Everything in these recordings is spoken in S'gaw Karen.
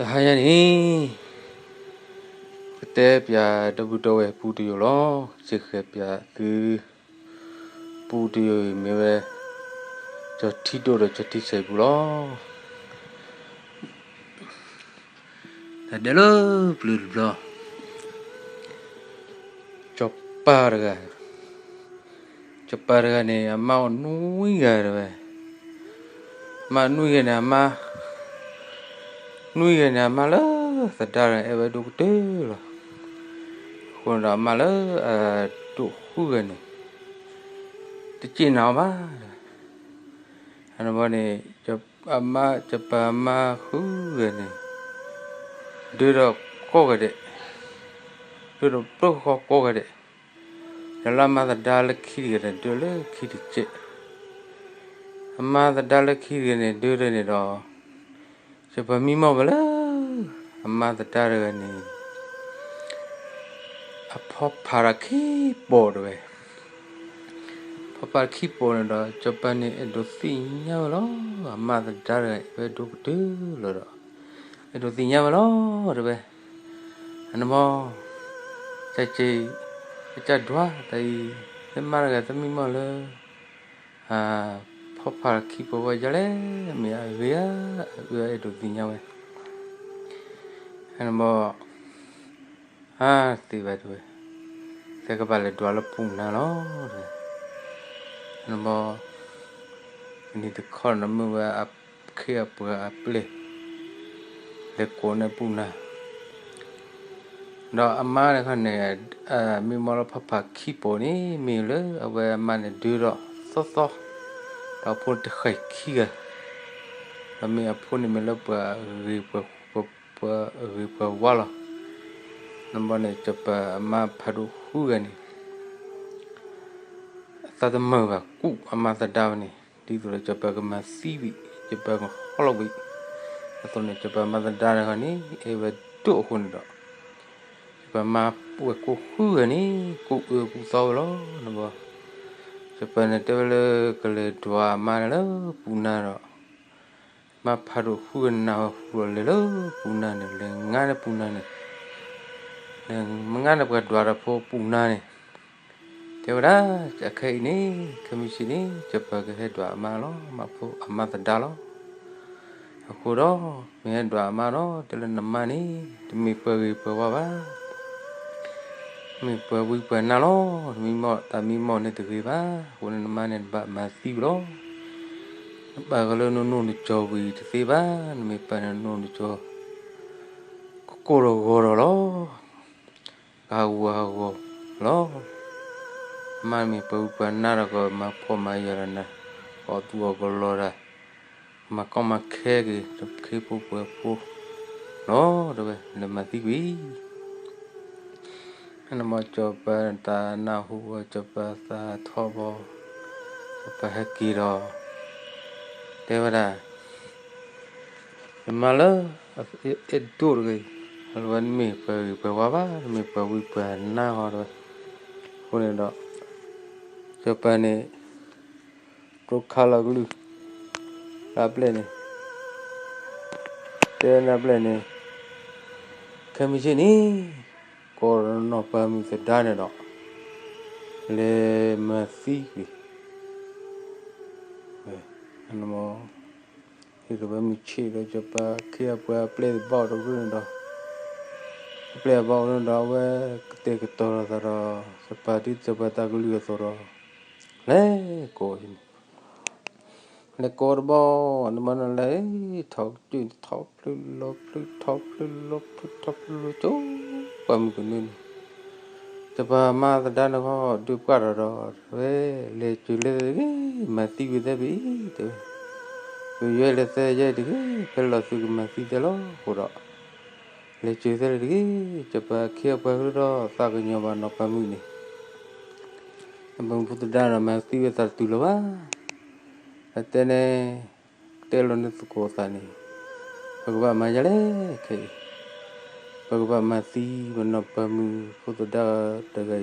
တဟါညါန့ၣ် ကတဲပၠးဒီပုၢ်ဒီဝဲၢ်ပူတယိာ်လီၤ. စ့ၢ်ကီးပၠးသု ပူတယိာ်အံၤမ့ၢ်ဝဲ ကၠီၤထံဒိၣ်ဒီးကၠီၤထံဆဲးပူလီၤ. တၢ်ဒဲးလၢပျၢၤတဘျီ စီၤပၤတဂၤ, စီၤပၤတဂၤန့ၣ် အမါအိၣ်နွံဂၤတဲဝဲ, အမါနွံဂၤန့ၣ် အမါ နွံဂၤန့ၣ် အမါလၢသဒါတဂၤန့ၣ် အဲၣ်ဝဲဒိၣ်ကတၢၢ်လီၤ. အဃိန့ၣ်ဒီး အမါလၢအဒိၣ်ဃုဂၤန့ၣ် တစ့ၢ်နာ်အီၤဘၣ်. အန့ၣ်ဘီန့ၣ် အမါ စီၤပၤအမါဃုဂၤန့ၣ် ဒၢထီၣ်ကိးဂၤဒဲး, ဒၢထီၣ်ပျိၢ်ဃီကိးဂၤဒဲး, ဒီးလၢအမါသဒါလၢခံတဂၤန့ၣ် ဒၢလၢခံတစဲး, အမါသဒါလၢခံတဂၤန့ၣ် ဒၢထီၣ်န့ၣ်ဒီး စီၤပၤမံမီၢ်ဝဲလၢ အမါသဒါတဂၤန့ၣ် အဖီဖးတၢ်ခံပီၤတဲဝဲ, ဖီဖးတၢ်ခံပီၤန့ၣ်ဒီး စီၤပၤန့ၣ် အဲၣ်ဒိးသ့ၣ်ညါဝဲလီၤ. အမါသဒါတဂၤ အဲၣ်ဝဲဒိၣ်ကတၢၢ်လီၤဒီး အဲၣ်ဒိးသ့ၣ်ညါဝဲလီၤတဲဝဲ. အန့ၣ်ဘီ တၢ်စ့ၢ် အကစၢ်ဒွးတၢ်အံၤ လၢမါတဂၤ တမံမီၢ်လၢ ဖီဖးတၢ်ခံပီၤဝဲဒ်လဲၣ်, မ့ၢ်အဂ့ၤဧါ, အအၢ အဲၣ်ဒိးသ့ၣ်ညါဝဲ. အန့ၣ်ဘီ အါ သ့ဘၣ်တဲဝဲ, သဲကဘၣ်လဲၤဒွးလၢပူၤနါလီၤ. အန့ၣ်ဘီ ကနံၤတခီန့ၣ် မ့ၢ်ဝဲအခ့အပှၤအပျဲၢ် လဲၤကိးန့ၢ်ပူၤနါ ဒီးအမါန့ၣ်ခီန့ၣ် မံမီၢ်လၢဖီဖးခံပီၤန့ၣ် မ့ၢ်လၢအဝဲအမါန့ၣ်ဒၢထီၣ်သီသီ, ဒီးအဖိတဃဲၤခံဂၤ, ဒီးမ့ၢ်အဖိန့ၣ်မ့ၢ်လၢပှၤဂ့ၤ ပှၤဂ့ၤပှၤဝါလီၤ. န့ၣ်ဘီန့ၣ် စီၤပၤအမါဖးဒိၣ်ဃုဂၤန့ၣ် အသးတမုာ်ဘၣ်ကူၣ်အမါသဒါဝဲန့ၣ် ဒ်သိးဒီးစီၤပၤကမၤသံဝံၤ စီၤပၤကဟီၣ်လီၤဝံၤ, အသိးန့ၣ် စီၤပၤမါသဒါတဂၤန့ၣ် အဲၣ်ဝဲဒိၣ်အဃိန့ၣ်ဒီး စီၤပၤမါဝဲၢ်ကိၢ်ဃုဂၤန့ၣ် ကူၣ်အၢကူၣ်သီဝဲလီၤ. န့ၣ်ဘီ စီၤပၤန့ၣ်တဲဝဲလၢကလဲၤဒွးအမါန့ၣ်လၢပူၤနါဒီး မါဖးဒိၣ်ဃုဂၤန့ၣ်နၢ်ဟူဃုာ်လီၤလဲၤလၢပူၤနါန့ၣ် လဲၤငါန့ၢ်ပူၤနါန့ၣ် လဲၤမငါန့ၢ်ပှၤဒွးတၢ်ဖိပူၤနါန့ၣ် တဲဝဲဒၣ် အခဲအံၤန့ၣ် ခဲမုၢ်ဆ့ၣ်န့ၣ် စီၤပၤကဟဲဒွးအမါလီၤ, မါဖိအမါသဒါလီၤ. အဃိဒီး မ့ၢ်ဟဲဒွးအမါဒီး တဲလၢနမါန့ၣ် တမ့ၢ်ပှၤဂ့ၤပှၤဝါဘၣ်, မ့ၢ်ပှၤဝံပှၤနါလီၤ. နမံမီၢ်တၢ်မံမီၢ်န့ၣ်တဂ့ၤဘၣ်. အဃိန့ၣ်နမါန့ၣ်နဘၣ်မၤသံဝံၤလီၤ. နပာ်ကလၢနနီၢ်နကီၢ်ဝံၤတသ့ဘၣ်. နမ့ၢ်ပာ်န့ၣ်နနီၢ်နကီၢ် ကကိၢ်ဒီးဂီၤဒီးလီၤ. ကဟးဂူာ်ဟးဂီၤလီၤ. အမါမ့ၢ်ပှၤဝံပှၤနါဒီး ကမၤဖှီၣ်မၤယာ်ဒီးနၤ, ကအီၣ်သူၣ်အီၣ်ကလီတၢ်, ကမၤကီမၤခဲက့ၤ တခ့ဖိပှၤဖိလီၤ. တဲဝဲ လဲၤမၤသံကွံာ် အန့ၣ်ဘီစီၤပၤတၢ်နၢ်ဟူဝဲ စီၤပၤသးထီၣ်ဘီ, စီၤပၤဟဲက့ၤဒီး တဲဝဲဒၣ် ယမါလၢ အဲၣ်ဒိၣ်တဂၤအံၤ အဝဲတမ့ၢ်ပှၤဂ့ၤပှၤဝါဘၣ်, တမ့ၢ်ပှၤဝံပှၤနါဃီတဲဝဲ. အဃိန့ၣ်ဒီး စီၤပၤန့ၣ် ကျိခါလီၤကလုၢ် လၢအပျဲၢ်န့ၣ် တဲနၢ်ပျဲၢ်န့ၣ် ခဲမုၢ်ဆ့ၣ်န့ၣ် ကိးနီၢ်ပၤမုၣ်သဒါန့ၣ်ဒီး လဲၤမၤသံကွံာ် အန့ၣ်မ့ၢ် ဟ့ၣ်လီၤဝဲမုၢ်ဆ့ၣ်ဒီး စီၤပၤခ့အပှၤအပျဲၢ်ဘၣ်အိၣ်တရူၢ်န့ၣ်ဒီး အပျဲၢ်အဘၣ်အိၣ်န့ၣ်ဒီး အဝဲကတဲာ်ကတီၤလိာ်သးဒီး စီၤပၤဒ်စီၤပၤတၢ်ကလုၢ်အသိးဒီး လဲၤကိးန့ၣ် လဲၤကိးတဘျီ န့ၣ်မ့ၢ်န့ၣ်လဲၤ ထီၣ်ကစၢၢ်ထီၣ်ဖျုးလီၤဖျုး ထီၣ်ဖျုးလီၤဖျုး ထီၣ်ဖျုးလီၤကၠိ ပှၤမုၢ်ကနၢန့ၣ် စီၤပၤမါသဒါန့ၣ်ဃီ ဒုးပှၢ်ထီၣ်ဒီး တဲဝဲ လဲၤစၢၤလဲၤတဂ့ၤ မၤသံဝံၤသဲဘၣ်အံၤ တဲဝဲ ပယွဲလဲၤသဲယဲတဂ့ၤ ဖဲလီၤသုကမၤသံသဲလီၤအဃိဒီး လဲၤစၢၤသဲလၢတဂ့ၤ စီၤပၤခ့အပှၤကလုၢ်ဒီး သးကညီၤဘၣ်နီၢ်ပၤမုၣ်န့ၣ် အပမုၣ်ဖိသဒါဒီး မၤသံဝဲသးတတုၤလီၤဘၣ်. အတဲန့ၣ် တဲလီၤန့ၢ်သကိးသးန့ၣ် ပကဘၣ်မၤယၤလဲၣ်ခဲအံၤ ပကဘၣ်မၤသံပနီၢ်ပၤမုၣ်ဖိသဒါတဂၤအံၤ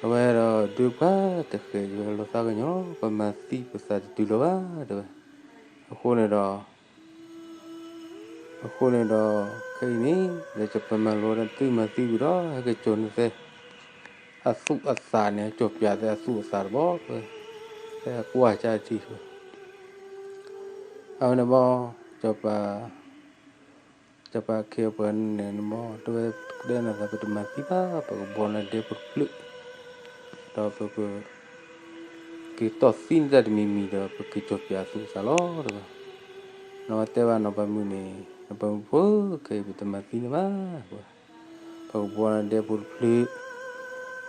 အဝဲဒီးဒုးပှၢ်တဃဲးဝဲလီၤသးကညီၤ ပမၤသံပသးတတုၤလီၤဘၣ် တဲဝဲ. အဃိန့ၣ်ဒီး အဃိန့ၣ်ဒီး ခဲအံၤန့ၣ် လၢစီၤပၤမၤလိဒီး သုမၤသံဝံၤဒီး ဟဲက့ၤကၠီၤနသဲ အသူၣ်အသးန့ၣ် ကၠီၤပၠးသဲအသူၣ်အသးတဘျီ, သဲကွၢ်ကၢ်ထံၣ်, အဝဲန့ၣ်ဘၣ် စီၤပၤ စီၤပၤခ့အပှၤန့ၣ်န့ၣ်ဘၣ် တဲဝဲ ကဒဲနၤသး ပတမၤသံဘၣ်, ပကဘှီနဒဲဖိတဖျၢၣ်, ဒီးပက က့ၤတီၢ်သံန့ၢ်တၢ်တမံၤမံၤဒီး ပက့ၤကၠီၤပၠးအသူၣ်အသးလီၤ တဲဝဲ. နီၢ်ပၤမုၣ်န့ၣ် နီၢ်ပၤမုၣ်ဖိ ခဲအံၤပတမၤသံန့ၣ်ဘၣ်, ပကဘှီနဒဲဖိတဖျၢၣ်, ဒီး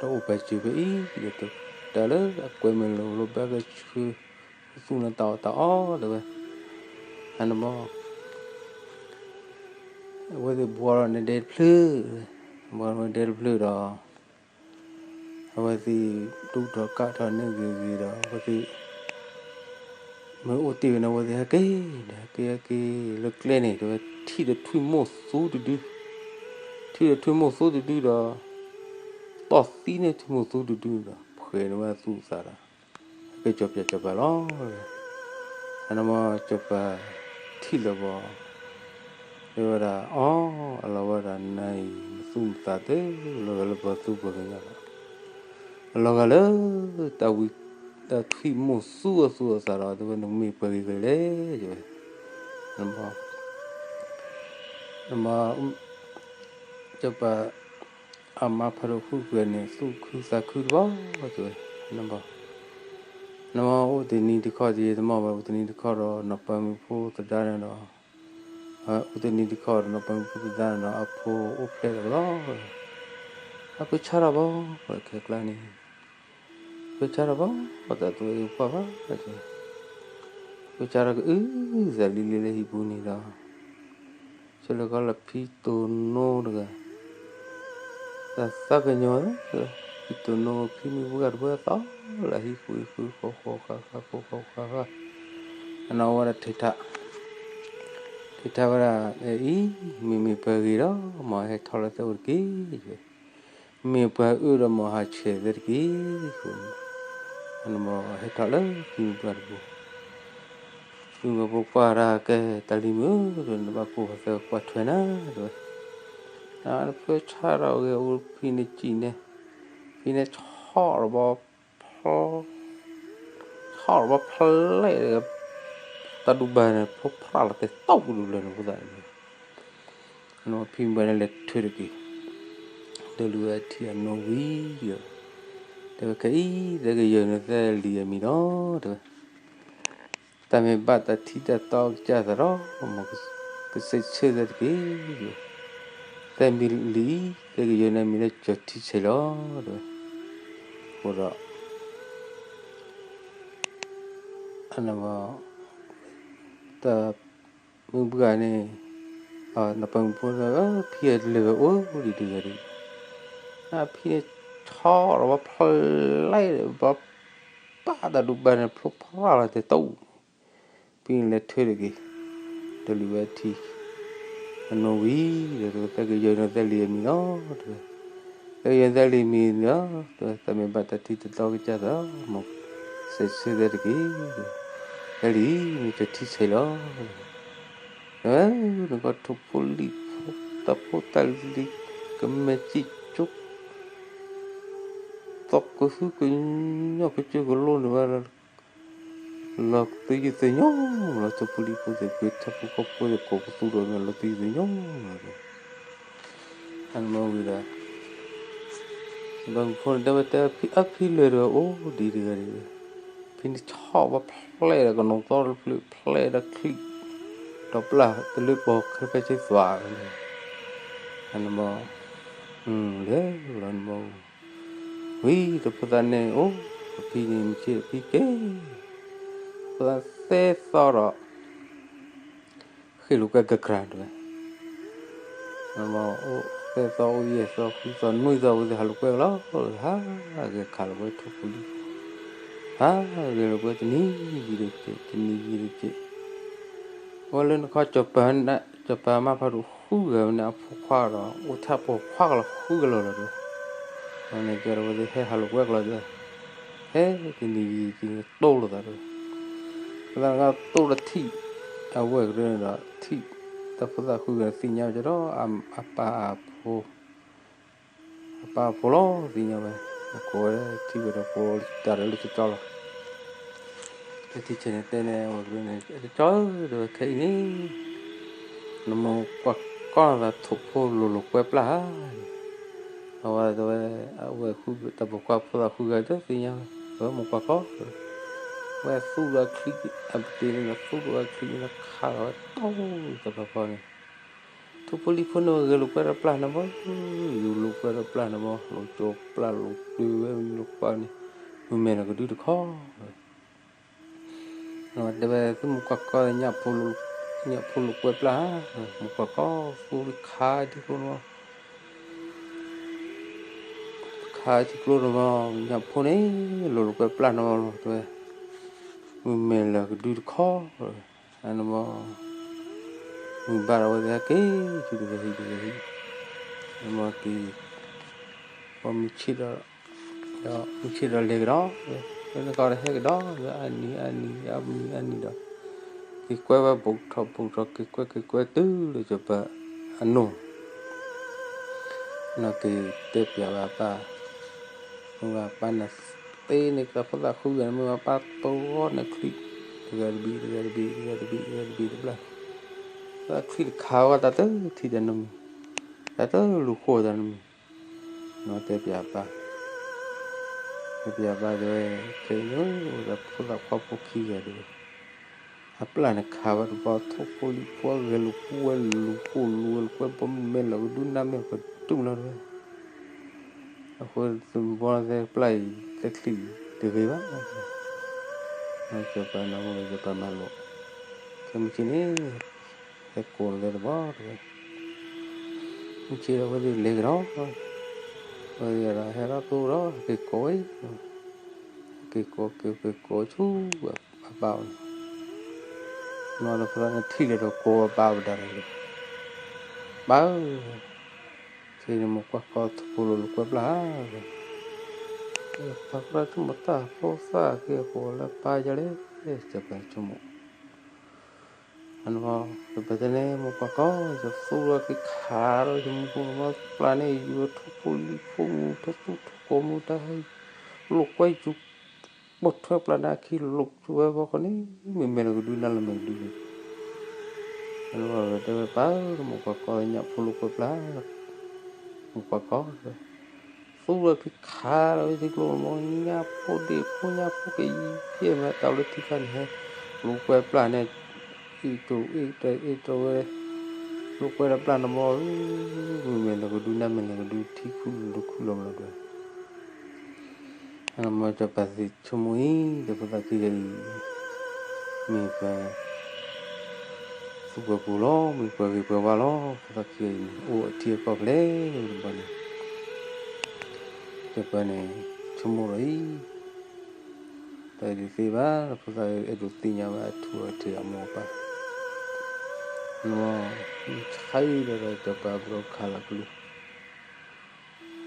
အိၣ်ပာ်စၢၤဖဲအံၤဒီး တၢ်လၢအကွဲမုာ်လီၤလီၤဘၣ်ကဆှၢ သူၣ်နတၢ်အီၣ်တၢ်အီ တဲဝဲ. အန့ၣ်ဘၣ် အဝဲသ့ၣ်ဘှီထီၣ်နဒဲတဖျၢၣ်, ဘှီထီၣ်နဒဲတဖျၢၣ်ဒီး အဝဲသ့ၣ် ဒိၣ်ထီၣ်ကၢ်ထီၣ်န့ၣ်ဂ့ၤဂ့ၤဒီး အဝဲသ့ၣ် မ့ၢ်အိၣ်တ့ၢ်ဝဲန့ၣ် အဝဲသ့ၣ်ဟဲက့ၤန့ၣ် ဟဲက့ၤဟဲက့ၤလၢကျဲန့ၣ် တဲဝဲ ထံၣ်ဒီးထွံၣ်မိၢ်သူတဒု, ထံၣ်ဒီးထွံၣ်မိၢ်သူတဒုဒီး တီၢ်သံန့ၢ်ထွံၣ်မိၢ်သူတဒုဒီး ဖှဲးန့ၢ်ဝဲသူၣ်သးဒီး ဟဲက့ၤကၠီၤပၠးစီၤပၤလီၤ. အန့ၣ်ဘၣ်စီၤပၤထံၣ်လၢၤဘၣ် တဲဝဲဒၣ် အီ အလီၤဝဲဒၣ် နၤအံၤ နသူၣ်နသးသ့ လီၤဂာ်လၢပှၤသူပှၤကညီလီၤ. အလီၤဂာ်လၢ တၢ်ဝံ တၢ်ထွံၣ်မိၢ်သူအသူအသးဒီး တဲဝဲ နမ့ၢ်ပှၤဂ့ၤဂ့ၤလဲၣ် တဲဝဲ. နမ့ၢ် စီၤပၤ အမါဖးဒိၣ်ဃုကွဲၤန့ၣ် သူၣ်ခုသးခုတဘျီ တဲဝဲ. နဘၣ် နမ့ၢ်အိၣ်တနံၤတခီ ယတမ့ၢ်ဘၣ် အိၣ်တနံၤတခီဒီး နီၢ်ပၤမုၣ်ဖိသဒါန့ၣ်ဒီး အိၣ်တနံၤတခီဒီး နီၢ်ပၤမုၣ်ဖိသဒါန့ၣ်ဒီး အဖိအိၣ်ဖျဲၣ်လီၤလီၤ. အဖုဆါထီၣ်ဘၣ် ခဲကျါန့ၣ် ဖုဆါထီၣ်ဘၣ် တၢ်သူၣ်အုးကွၢ်ဘၣ် ဖုဆါထီၣ်ကအုးသးလံလံလၢဟံၣ်ပူၤန့ၣ်ဒီး ဆၢလၢကီးလၢဖံတိၢ်နိတဂၤ တၢ်သးကညီၤ ဖံတိၢ်နိ ဖံမုၢ်ပှၢ်တပှၢ်သီ လၢဟံၣ်ဃုဃု ဃီဃီဃါဃါ ဃီဃီဃါဃါ အနီၢ်ဝဲဒၣ်ထံထး ထံထးဝဲဒၣ် အအံၤ မ့မ့ၢ်ပှၤဂ့ၤဒီး မ်ဟဲထီၣ်လၢသဲအိၣ်တက့ၢ် မ့ၢ်ပှၤအၢဒီး မ်ဟးဆဲးသဲတက့ၢ် အဃိန့ၣ် အန့ၣ်ဘၣ်ဟဲထီၣ်လၢဖံမုၢ်ပှၢ်တပူၤ ဖံမုၢ်ပှၢ်ကွၢ်တၢ်ကဲ တၢ်လံၤမုၣ် နဘၣ်ကိးပှၤသဲကွၢ်ထွဲနၤ တဲဝဲ. ဖုဆါထီၣ်ဂ့ၤ အိၣ်ဖံန့ၣ်စံၣ်န့ၣ် ဖံန့ၣ်ဆီၣ်လီၤဘၣ် ဆီၣ်လီၤဘၣ်ဖျဲး တၢ်ဒူၣ်ဘၣ်န့ၣ် ဖျိဖျါလီၤတဲာ်တီၢ်ကဒူၣ်လၢန့ၣ် ဖိသၣ်န့ၣ် ဖံမုၢ်ပှၢ်န့ၣ်လဲၤထၢတက့ၢ် ဒီးလူၤဝဲထံအနိဝံၤဒီး တဲဝဲ ခဲအံၤ သဲကယၢၤနသဲလံၤအမံၤလီၤ တဲဝဲ. တၢ်မ့ၢ်ဘၣ်တၢ်ထံၣ်တၢ်တီကစၢ်သးဒီး မ်ကစဲးဆၢသဲတက့ၢ် သဲမံၤလံၤ သဲကယၢၤနမံၤလၢကၠီၤထံဆဲးလီၤ တဲဝဲ. အဃိဒီး အန့ၣ်ဘၣ် တၢ်မုၢ်ပှၢ်န့ၣ် နီၢ်ပၤမုၣ်ဖိ ဖံအလဲၤဝဲအိၣ်ဒံးတဂၤဒီး ဖံန့ၣ် ဆီၣ်လီၤဘၣ်ဖျဲး ဘၣ်ပာ်တၢ်ဒူၣ်ဘၣ်န့ၣ် ဖျိဖျါလီၤတဲာ်တီၢ် ဖံန့ၣ်လဲၤထၢတက့ၢ် ဒီးလူၤဝဲထံ အနိဝံၤဒီး သဲကယၢၤနသဲလံၤအမံၤလီၤ တဲဝဲ. သဲကယၢၤနသဲလံၤအမံၤလီၤ တဲဝဲ တၢ်မ့ၢ်ဘၣ်တၢ်ထံၣ်တၢ်တီကစၢ်သး မ်ကစဲးဆၢသဲတက့ၢ် သဲလံၤမ့ၢ်ကၠီၤထံဆဲးလီၤ တဲဝဲ. နကထိၣ်ဖိလံၣ်ဖိ တၢ်ဖိတၢ်လံၤ ကမဲာ်စံၣ်ကၠိ သီၣ်ကဟုကညီၢ်ကစၢၢ်ကလိန့ၣ်ဝဲ လီၤသယုၢ်သညိ လီၤထိၣ်ဖိလံၣ်ဖိသ့ၣ် ကွ့ထီၣ်ဖိကီၢ်ဖိသ့ၣ် ကိးပသူဒီး လီၤသယုၢ်သညိလီၤ အန့ၣ်ဝံၤဒီး ဘၣ်မုၣ်ဖိန့ၣ် တဲဝဲတဲ ဖံအဖံလဲၤဒီးအိၣ်ဒံးတဂၤဒံး ဖံန့ၣ်ဆီၣ်ဘၣ်ဖျဲးဒီးကနိးသီတဖျၢၣ် ဖျဲးဒီးချံၣ် ဒီးပျၢ်တလၢပီၢ်ခဲဖဲဆ့သွး အန့ၣ်ဘၣ် လဲၤလီၤန့ၣ်ဘၣ် ဝံၤဒီးဖိသၣ်န့ၣ်အိၣ် အဖံန့ၣ်မ့ၢ်ဆ့ၣ်အဖံက့ၤ ဖိသၣ်သဲသီဒီး ဃ့ၢ်လိာ်ကွဲကကြၤတဲဝဲ အိၣ်သၢသီ အိၣ်ယဲၢ်သီ ဃုသီ နွံသီ ဝံၤသ့ၣ်ဟးလိာ်ကွဲကလီၤ ဟးဂဲၤခးလိာ်ကွဲထိၣ်ဖိလံၣ်ဖိ ဟးဂဲၤလိာ်ကွဲတနံၤယံာ်တက့ၢ် တနံၤယံာ်တက့ၢ် ဝဲလၢနခီ စီၤပၤမါဖးဒိၣ်ဃုဂၤဝဲန့ၣ် အဖိခွါဒီး အိၣ်ထဲပိာ်ခွါကလီၤဃုကလီၤလီၤတဲဝဲ ဝဲန့ၣ်ကဲဒီးဝဲသ့ၣ်ဟဲဟးလိာ်ကွဲကလီၤတဲဝဲ ဟဲတနံၤယံာ်တနံၤတိၢ်လိာ်သးတဲဝဲ ပသးနကတိၢ်ဒီးထံၣ် အဝဲၢ်ကရၢန့ၣ်ဒီးထံၣ် တၢ်ဖိသၣ်ဃုဂၤသ့ၣ်ညါဝဲဒီး အပၢ်အဖိ အပၢ်အဖိလီၤသ့ၣ်ညါဝဲ, အကိးဝဲထံၣ်ဝဲဒီးကိးတၢ်ဒီးလၢကၠီကၠီလီၤ. တထံၣ်ဆဲးန့ၣ်တဲန့ၣ် အဝဲကဒုန့ၣ် ကၠီကၠီဧၢ တဲဝဲခဲအံၤန့ၣ် နမိၢ်ကွၢ်ကီနသးထိၣ်ဖိလိၤလိၤကွဲပျၢ်ဧါ, အဝဲတဲဝဲ အဝဲဃုတၢ်ပိာ်ခွါဖိသၣ်ဃုဂၤဒီးသ့ၣ်ညါဝဲ အဝဲမိၢ်ကွၢ်ကီ ဝဲသူၣ်လီၤချံ အပတ့ၢ်န့ၣ် သူၣ်လီၤချံန့ၣ် ခးလီၤဝဲတီၢ်တဘျီဃီန့ၣ် ထိၣ်ဖိလံၣ်ဖိန့ၣ် ဂဲၤလိာ်ကွဲဒီးပျၢ်န့ၣ်ဘီ, ယူၤလိာ်ကွဲဒီးပျၢ်န့ၣ်ဘီ, လိာ်ကၠိပျၢ်လိာ်တုၤဝဲမံၤလိာ်ကွၢ်န့ၣ်, မုၢ်မဲာ်လီၤကဒုတခီ, တဲဝဲသုမိၢ်ကွၢ်ကီ ညၣ်ဖိလိာ်ကွဲပျၢ်ဧါ, မိၢ်ကွၢ်ကီ သူၣ်လီၤခးထံကျိန့ၣ်ဘီ ခးထံကျိန့ၣ်ဘီ, ညၣ်ဖိန့ၣ် လိၤလိာ်ကွဲပျၢ်န့ၣ်ဘီလီၤ တဲဝဲ, မုၢ်မဲာ်လီၤကဒုတခီ, အန့ၣ်ဘီ မုၢ်ဘၣ်ဒီးဝဲသ့ၣ်ဟဲက့ၤ ဆူတဂၤဟံၣ်တဂၤဟံၣ်, အန့ၣ်ဘီက့ၤ, ပှၤမုၢ်ဆ့ၣ်ဒီး, ဒီးမုၢ်ဆ့ၣ်ဒီးလဲၤကဒီး, လၢနကီၢ်ဒီးဟဲကဒီး, လၢအနံၤအနံၤ အမံၤအနံၤဒီး, က့ၤကွဲဝဲဘူးထီၣ်ဘူးထီၣ် က့ၤကွဲက့ၤကွဲတုၤလၢစီၤပၤအနိၣ် နီၢ်က့ၤတဲပျးဘၣ်အပၢ်, မ့ၢ်ဘၣ်ပၢ်နသ့န့ၣ် တၢ်ဖိသၣ်ဃုဂၤန့ၣ် မ့ၢ်ဘၣ်ပၢ်တိၢ်ဂီၢ်န့ၣ်ချံ, တဂၤတဘံၣ် တဂၤတဘံၣ် တဂၤတဘံၣ် တဂၤတဘံၣ်တဘျီ, တၢ်ချံတခးဝဲတၢ်တထံၣ်တၢ်နီတမံၤ, တၢ်တလူၤဃိတၢ်နီတမံၤ, နီၢ်တဲပျးပၢ်, တဲပျးပၢ်တဲဝဲ, ခဲအံၤန့ၣ် အိၣ်ဒီးဖိသၣ်ခွါဖိခံဂၤတဲဝဲ အပျၢ်န့ၣ်ခးဝဲတဘျီ ထိၣ်ဖိလံၣ်ဖိဂဲၤလိာ်ကွဲလူၤဃိလိာ်ဝဲလိာ်ကွဲ ဘီမုၢ်မဲာ်လီၤကဒု နါမဲာ်ကဒုလီၤတဲဝဲ, အဃိသုးမုၢ်ဘီသဲပျၢ်အံၤ သဲချံအံၤတဂ့ၤဘၣ်, စီၤပၤနၢ်ဟူ စီၤပၤမၤလိာ်, ခဲမုၢ်ဆ့ၣ်န့ၣ် ဟဲကိးလီၤသဲတဘျီတဲဝဲ, မုၢ်ဆ့ၣ်ဒီးဝဲသ့ၣ်လဲၤကဒီး, ဝဲသ့ၣ်ဒီးဟဲထီၣ်သိဒီး ဟဲက့ၤကိးဝဲ က့ၤကိးက့ၤက့ၤကိးဆူအပၢ်အအိၣ်န့ၣ်, နီၢ်ဒီးဖိသၣ်န့ၣ်ထံၣ်လၢဒီးကိးအပၢ်ဝဲဒၣ်ဒီး, ပၢ်ဧၢ, ခဲအံၤန့ၣ်မိၢ်ကွၢ်ကီထိၣ်ဖိလိၤလိၤကွဲပျၢ်ဧါ, ပၢ်ကွၢ်ဆိကမိၣ်တၢ်ဖိသၣ်က့ၤအကိးလၢပၢ်ယၤလဲၣ်, စီၤပၤဆိကမိၣ် အန့ၣ်ဘီ စီၤပၤတဲန့ၣ် မိၢ်ကွၢ်ကီ ယသူၣ်လီၤက့ၤခးဒီးယမူၤဖိန့ၣ် ပျၢ်န့ၣ် ယိၤထိၣ်ဖိလံၣ်ဖိမူၤ ထိၣ်သူၣ်ထိၣ်ကိးမူၤတၢ်ဟဲ လိာ်ကွဲယိၤ ပိာ်ထွဲပျၢ်န့ၣ်အခံလိာ်ကွဲဝဲဘီဃီန့ၣ် မ့ၢ်မဲာ်လီၤကဒုနါလီၤမဲာ်ကဒုန့ၣ်, အန့ၣ်ဘီတဲဝဲပၢ်ဧၢ မိၢ်ကွၢ်ကီ ညၣ်ဖိလိာ်ကွဲပျၢ် မိၢ်ကွၢ်ကီ သူၣ်လီၤက့ၤခးလီၤဝဲထံကျိမး ညၣ်ဖိဒ့ၣ်ဖိညၣ်ဖိကယဲၢ်မး တၢ်လၢထံခါန့ၣ်ဟဲ လိာ်ကွဲပျၢ်န့ၣ် အ့ၣ်တအိၣ်အ့ၣ်တဝဲ လိာ်ကွဲဒီးပျၢ်န့ၣ်မး မ့ၢ်မဲာ်လီၤကဒု နါမဲာ်လီၤကဒု ထံခုၣ်လီၤခုၣ်လီၤမးလီၤဒွဲၣ် အမ့ၢ်စီၤပၤသ့ၣ်ဆိကမိၣ်အံၤ တၢ်ဖိသၣ်ခံဂၤအံၤ မ့ၢ်ပှၤ သူၣ်ပှဲၤပူၤလီၤ မ့ၢ်ပှၤဂ့ၤပှၤဝါလီၤ ဖိသၣ်ခံဂၤအံၤန့ၣ် အိၣ်အထံအကီၢ်ဖဲလဲၣ်တဘျီန့ၣ် စီၤပၤန့ၣ် ဆိကမိၣ်လီၤအံၤ တၢ်အံၤတသ့ဘၣ် ဖိသၣ်အဲၣ်ဒိးသ့ၣ်ညါဘၣ်အထူအထံးအမိၢ်အပၢ် ဆါအံၤဒီးစီၤပၤဘျီခးလီၤကလုၢ် ခဲ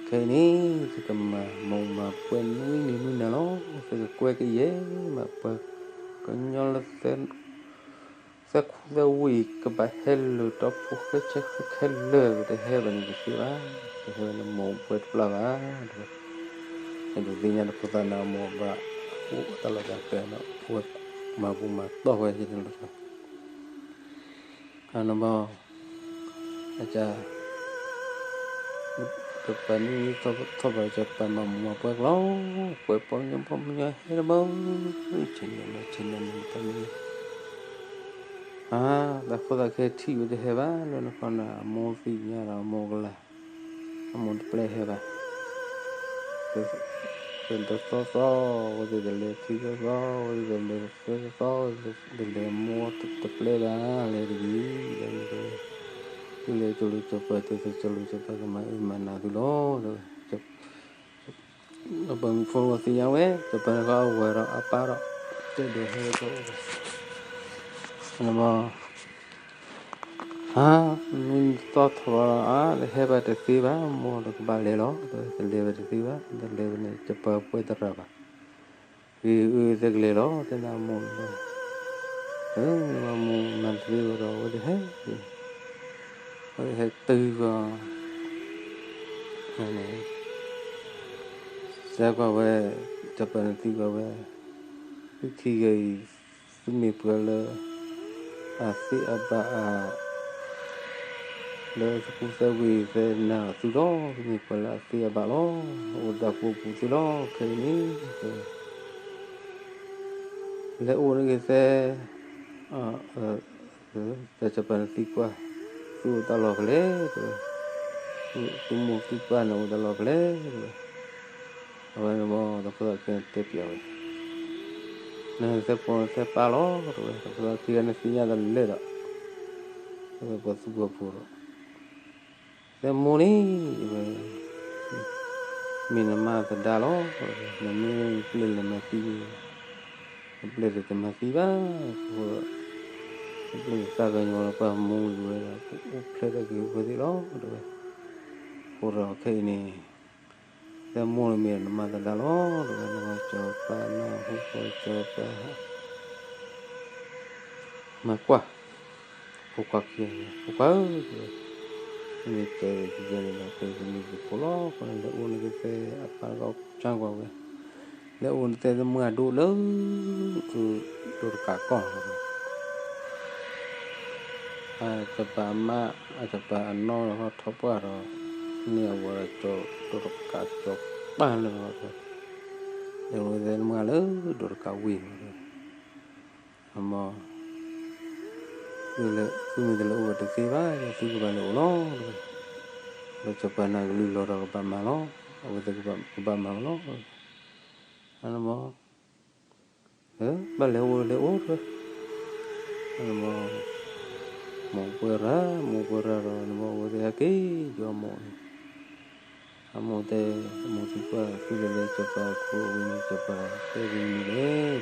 အံၤန့ၣ် သုကမၤမိၢ်မၤပှဲၤနွံနံၤနွံနၤလီၤ သုကကွဲကယဲၢ်မးပှဲၤ ကညီလၢ သဲခူသဲဝ့ၢ် ကဘၣ်ဟဲလၢာ်ဒီဖိဃဲဆဲဃဲခဲလၢာ် တဟဲဘၣ်န့ၣ်တသ့ဘၣ် တဟဲဘၣ်န့ၣ်မိၢ်ပှဲၤတပျၢ်ဘၣ် အဲၣ်ဒိးသ့ၣ်ညါတဖိသၣ်န့ၣ်မိၢ်ဘၣ် အိၣ်တၢ်လီၢ်တၢ်ကျဲန့ၣ် ဝဲမၤဘူၣ်မၤတီၢ်ဝဲန့ၣ်လီၤ အန့ၣ်ဘၣ် အက တပၤနံၤထီၣ်ဘၣ်ကပၤမၤမူမၤပှဲၤကလီၤ ကွဲးပီညါပီမညီဟဲတဘၣ် ဆ့ၣ်နီၤနီၤဆ့ၣ်နီၤနီၤတပၤမ့ၢ် အါ တၢ်ဖိသၣ်ခဲထံၣ်ဝဲတဟဲဘၣ် လၢနခီနၤ အမိၢ်သ့ၣ်ညါဒီးအမိၢ်ကလၤ အမိၢ်တပျဲဟဲဘၣ် တသီသီ ဝဲသ့ၣ်တလဲၤထံသီသီ ဝဲသ့ၣ်တလဲၤသဲသီသီ တလဲၤမိၢ်တပျဲဘၣ် လဲၤတဂ့ၤ လဲၤမ့ၢ်တဝဲ သုလဲၤကၠိလိာ်စီၤပၤ တဲသုကၠိလိာ်စီၤပၤကမၤအၢမၤနးသုလီၤ တဲဝဲ ပှၤမုၣ်ဖိဝဲသ့ၣ်ညါဝဲ စီၤပၤတခီအဝဲဒီးအပၢ်ဒီး တဲဒိးဟဲကၠိ အၢ မ့ၢ်သီထီၣ်လီၤ အါ တဟဲဘၣ်တသ့ဘၣ် မိၢ်ဒီးကဘၣ်လဲၤလီၤ တလဲၤဘၣ်တသ့ဘၣ် တလဲၤဘၣ်န့ၣ် စီၤပၤပှဲၤတရၣ်ဘၣ် ဂ့ၤအၢသဲကလဲၤလီၤ တဲနၤမိၢ်န့ၣ် အၢ မ့ၢ်မိၢ်မၤတသ့ဝဲဒီး အဝဲတဟဲန့ၣ် ဟဲတုၤဃီၤ, စဲးကွၢ်ဝဲ, စီၤပၤန့ၣ်သံကွၢ်ဝဲ, သုခံဂၤအံၤ သုမ့ၢ်ပှၤလၢ အသ့အဘၣ်အါ လၢသုကူၣ်သၢဝံၤသဲနၤအသုလီၤ, သုမ့ၢ်ပှၤလၢအသ့အဘၣ်လီၤ, အိၣ်တၢ်ကူၣ်ပူၤသ့လီၤ, ခဲအံၤန့ၣ် တဲဝဲ, လဲၤအိၣ်န့ၢ်က့ၤသဲ, တၢ်စီၤပၤန့ၣ်သံကွၢ်, သုအိၣ်တၢ်လီၢ်ဖဲလဲၣ်, တဲဝဲ, သုမိၢ်သုပၢ်န့ၣ်အိၣ်တၢ်လီၢ်ဖဲလဲၣ်, တဲဝဲ, အဝဲန့ၣ်မ်တၢ်ဖိသၣ်ခံဂၤတဲပၠးဝဲ, နသဲဖိသဲပၢ်လီၤ, တဲဝဲ, တၢ်ဖိသၣ်ခံဂၤန့ၣ်သ့ၣ်ညါတၢ်လၢာ်ဒီး, ပှၤသူၣ်ပှၤဖိးဒီး သဲမိၢ်န့ၣ်, ဝဲ, မ့ၢ်နမါသဒါလီၤ, နမ့ၢ်ပျဲၢ်လဲၤမၤသံန့ၣ်, နပျဲၢ်တမၤသံဘၣ်, အဃိ, နပျဲၢ်သးကညီၤလီၤပှၤမိၢ်ဝံၤဝဲဒီး အိၣ်ဖျဲၣ်ထီၣ်က့ၤဝဲသ့ၣ်လီၤ, တဲဝဲ, အဃိဒီးခဲအံၤန့ၣ်, သဲမိၢ်န့ၣ်မ့ၢ်နမါသဒါလီၤ, တဲဝဲ, နကစီၤပၤနၢ်ဟူကစီၤပၤ မၤကွၢ်, ဖိခွါခံဂၤန့ၣ် ဖိခွါဧၢ, တဲဝဲ, မ့ၢ်တဲဝဲဒ်န့ၣ်ဒီး ဖဲသုမ့ၢ်သုဖိလီၤ, ဖဲန့ၣ်လဲၤအိၣ်န့ၢ်က့ၤသဲအပၢ်တဂၤကၠါကွၢ်ဝဲ, လဲၤအိၣ်န့ၢ်သဲသမုၢ်အဒိၣ်လၢ ဒိၣ်တကးကီၢ်လီၤ, အစီၤပၤအမါ, အစီၤပၤအနီၢ်ထီၣ်ပှၢ်ဒီး, န့ၢ်အဝဲဒီးကၠီဒိၣ်တကးကၠီပၢ်လၢလီၤ, လဲၤအိၣ်န့ၢ်သဲသမုၢ်လၢ ဒိၣ်တကးဝံၤလီၤ, အမ့ၢ် သုမ့ၢ်တလဲၤအိၣ်ဝဲတသ့ဘၣ်, သုကဘၣ်လဲၤအိၣ်လီၤ, ဒီးစီၤပၤန့ၣ်ကလုၢ်လီၤဒီးကဘၣ်မၤလီၤ, အဝဲသ့ၣ်ကဘၣ်မၤလီၤ, အမ့ၢ်, ဘၣ်လဲၤအိၣ်လဲၤအိၣ်, အမ့ၢ်, မိၢ်ပှၢ်ရၣ်, မိၢ်ပှၢ်ရၣ်ဒီး နမ့ၢ်အဝဲသ့ၣ်ဟဲက့ၤယွၤမိၢ်န့ၣ် အမိၢ်တဲ, အမိၢ်သံကွၢ် သုလဲၤလၢစီၤပၤခိၣ်အဝ့ၢ်န့ၣ် စီၤပၤတဲသုမနုၤလဲၣ်,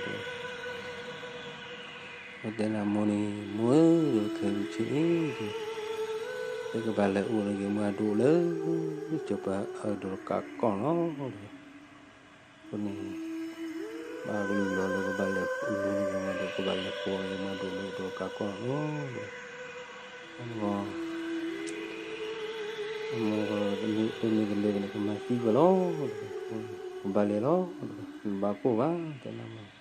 အဝဲတဲန့ၣ်အမိၢ်န့ၣ် မိၢ်ဧၢ, ခဲအံၤဆ့ၣ်န့ၣ်, သုကဘၣ်လဲၤအိၣ်န့ၢ်က့ၤမုၢ်အဒိၣ်လၢ စီၤပၤအဒိၣ်တကးကီၢ်လီၤ, အဃိန့ၣ် ဘၣ်ကလုၢ်လီၤလၢကဘၣ်လဲၤလူန့ၢ်က့ၤမုၢ်အဒိၣ်, ကဘၣ်လဲၤကိးန့ၢ်က့ၤမုၢ်အဒိၣ်လၢဒိၣ်တကးကီၢ်လီၤ, အမ့ၢ် အမိၢ်, ပမ့ၢ်တလဲၤဘၣ်န့ၣ် ကမၤသံဝဲလီၤ, ကဘၣ်လဲၤလီၤ, နဘၣ်ကိၢ်ဘၣ်, တဲန့ၣ်အမိၢ်,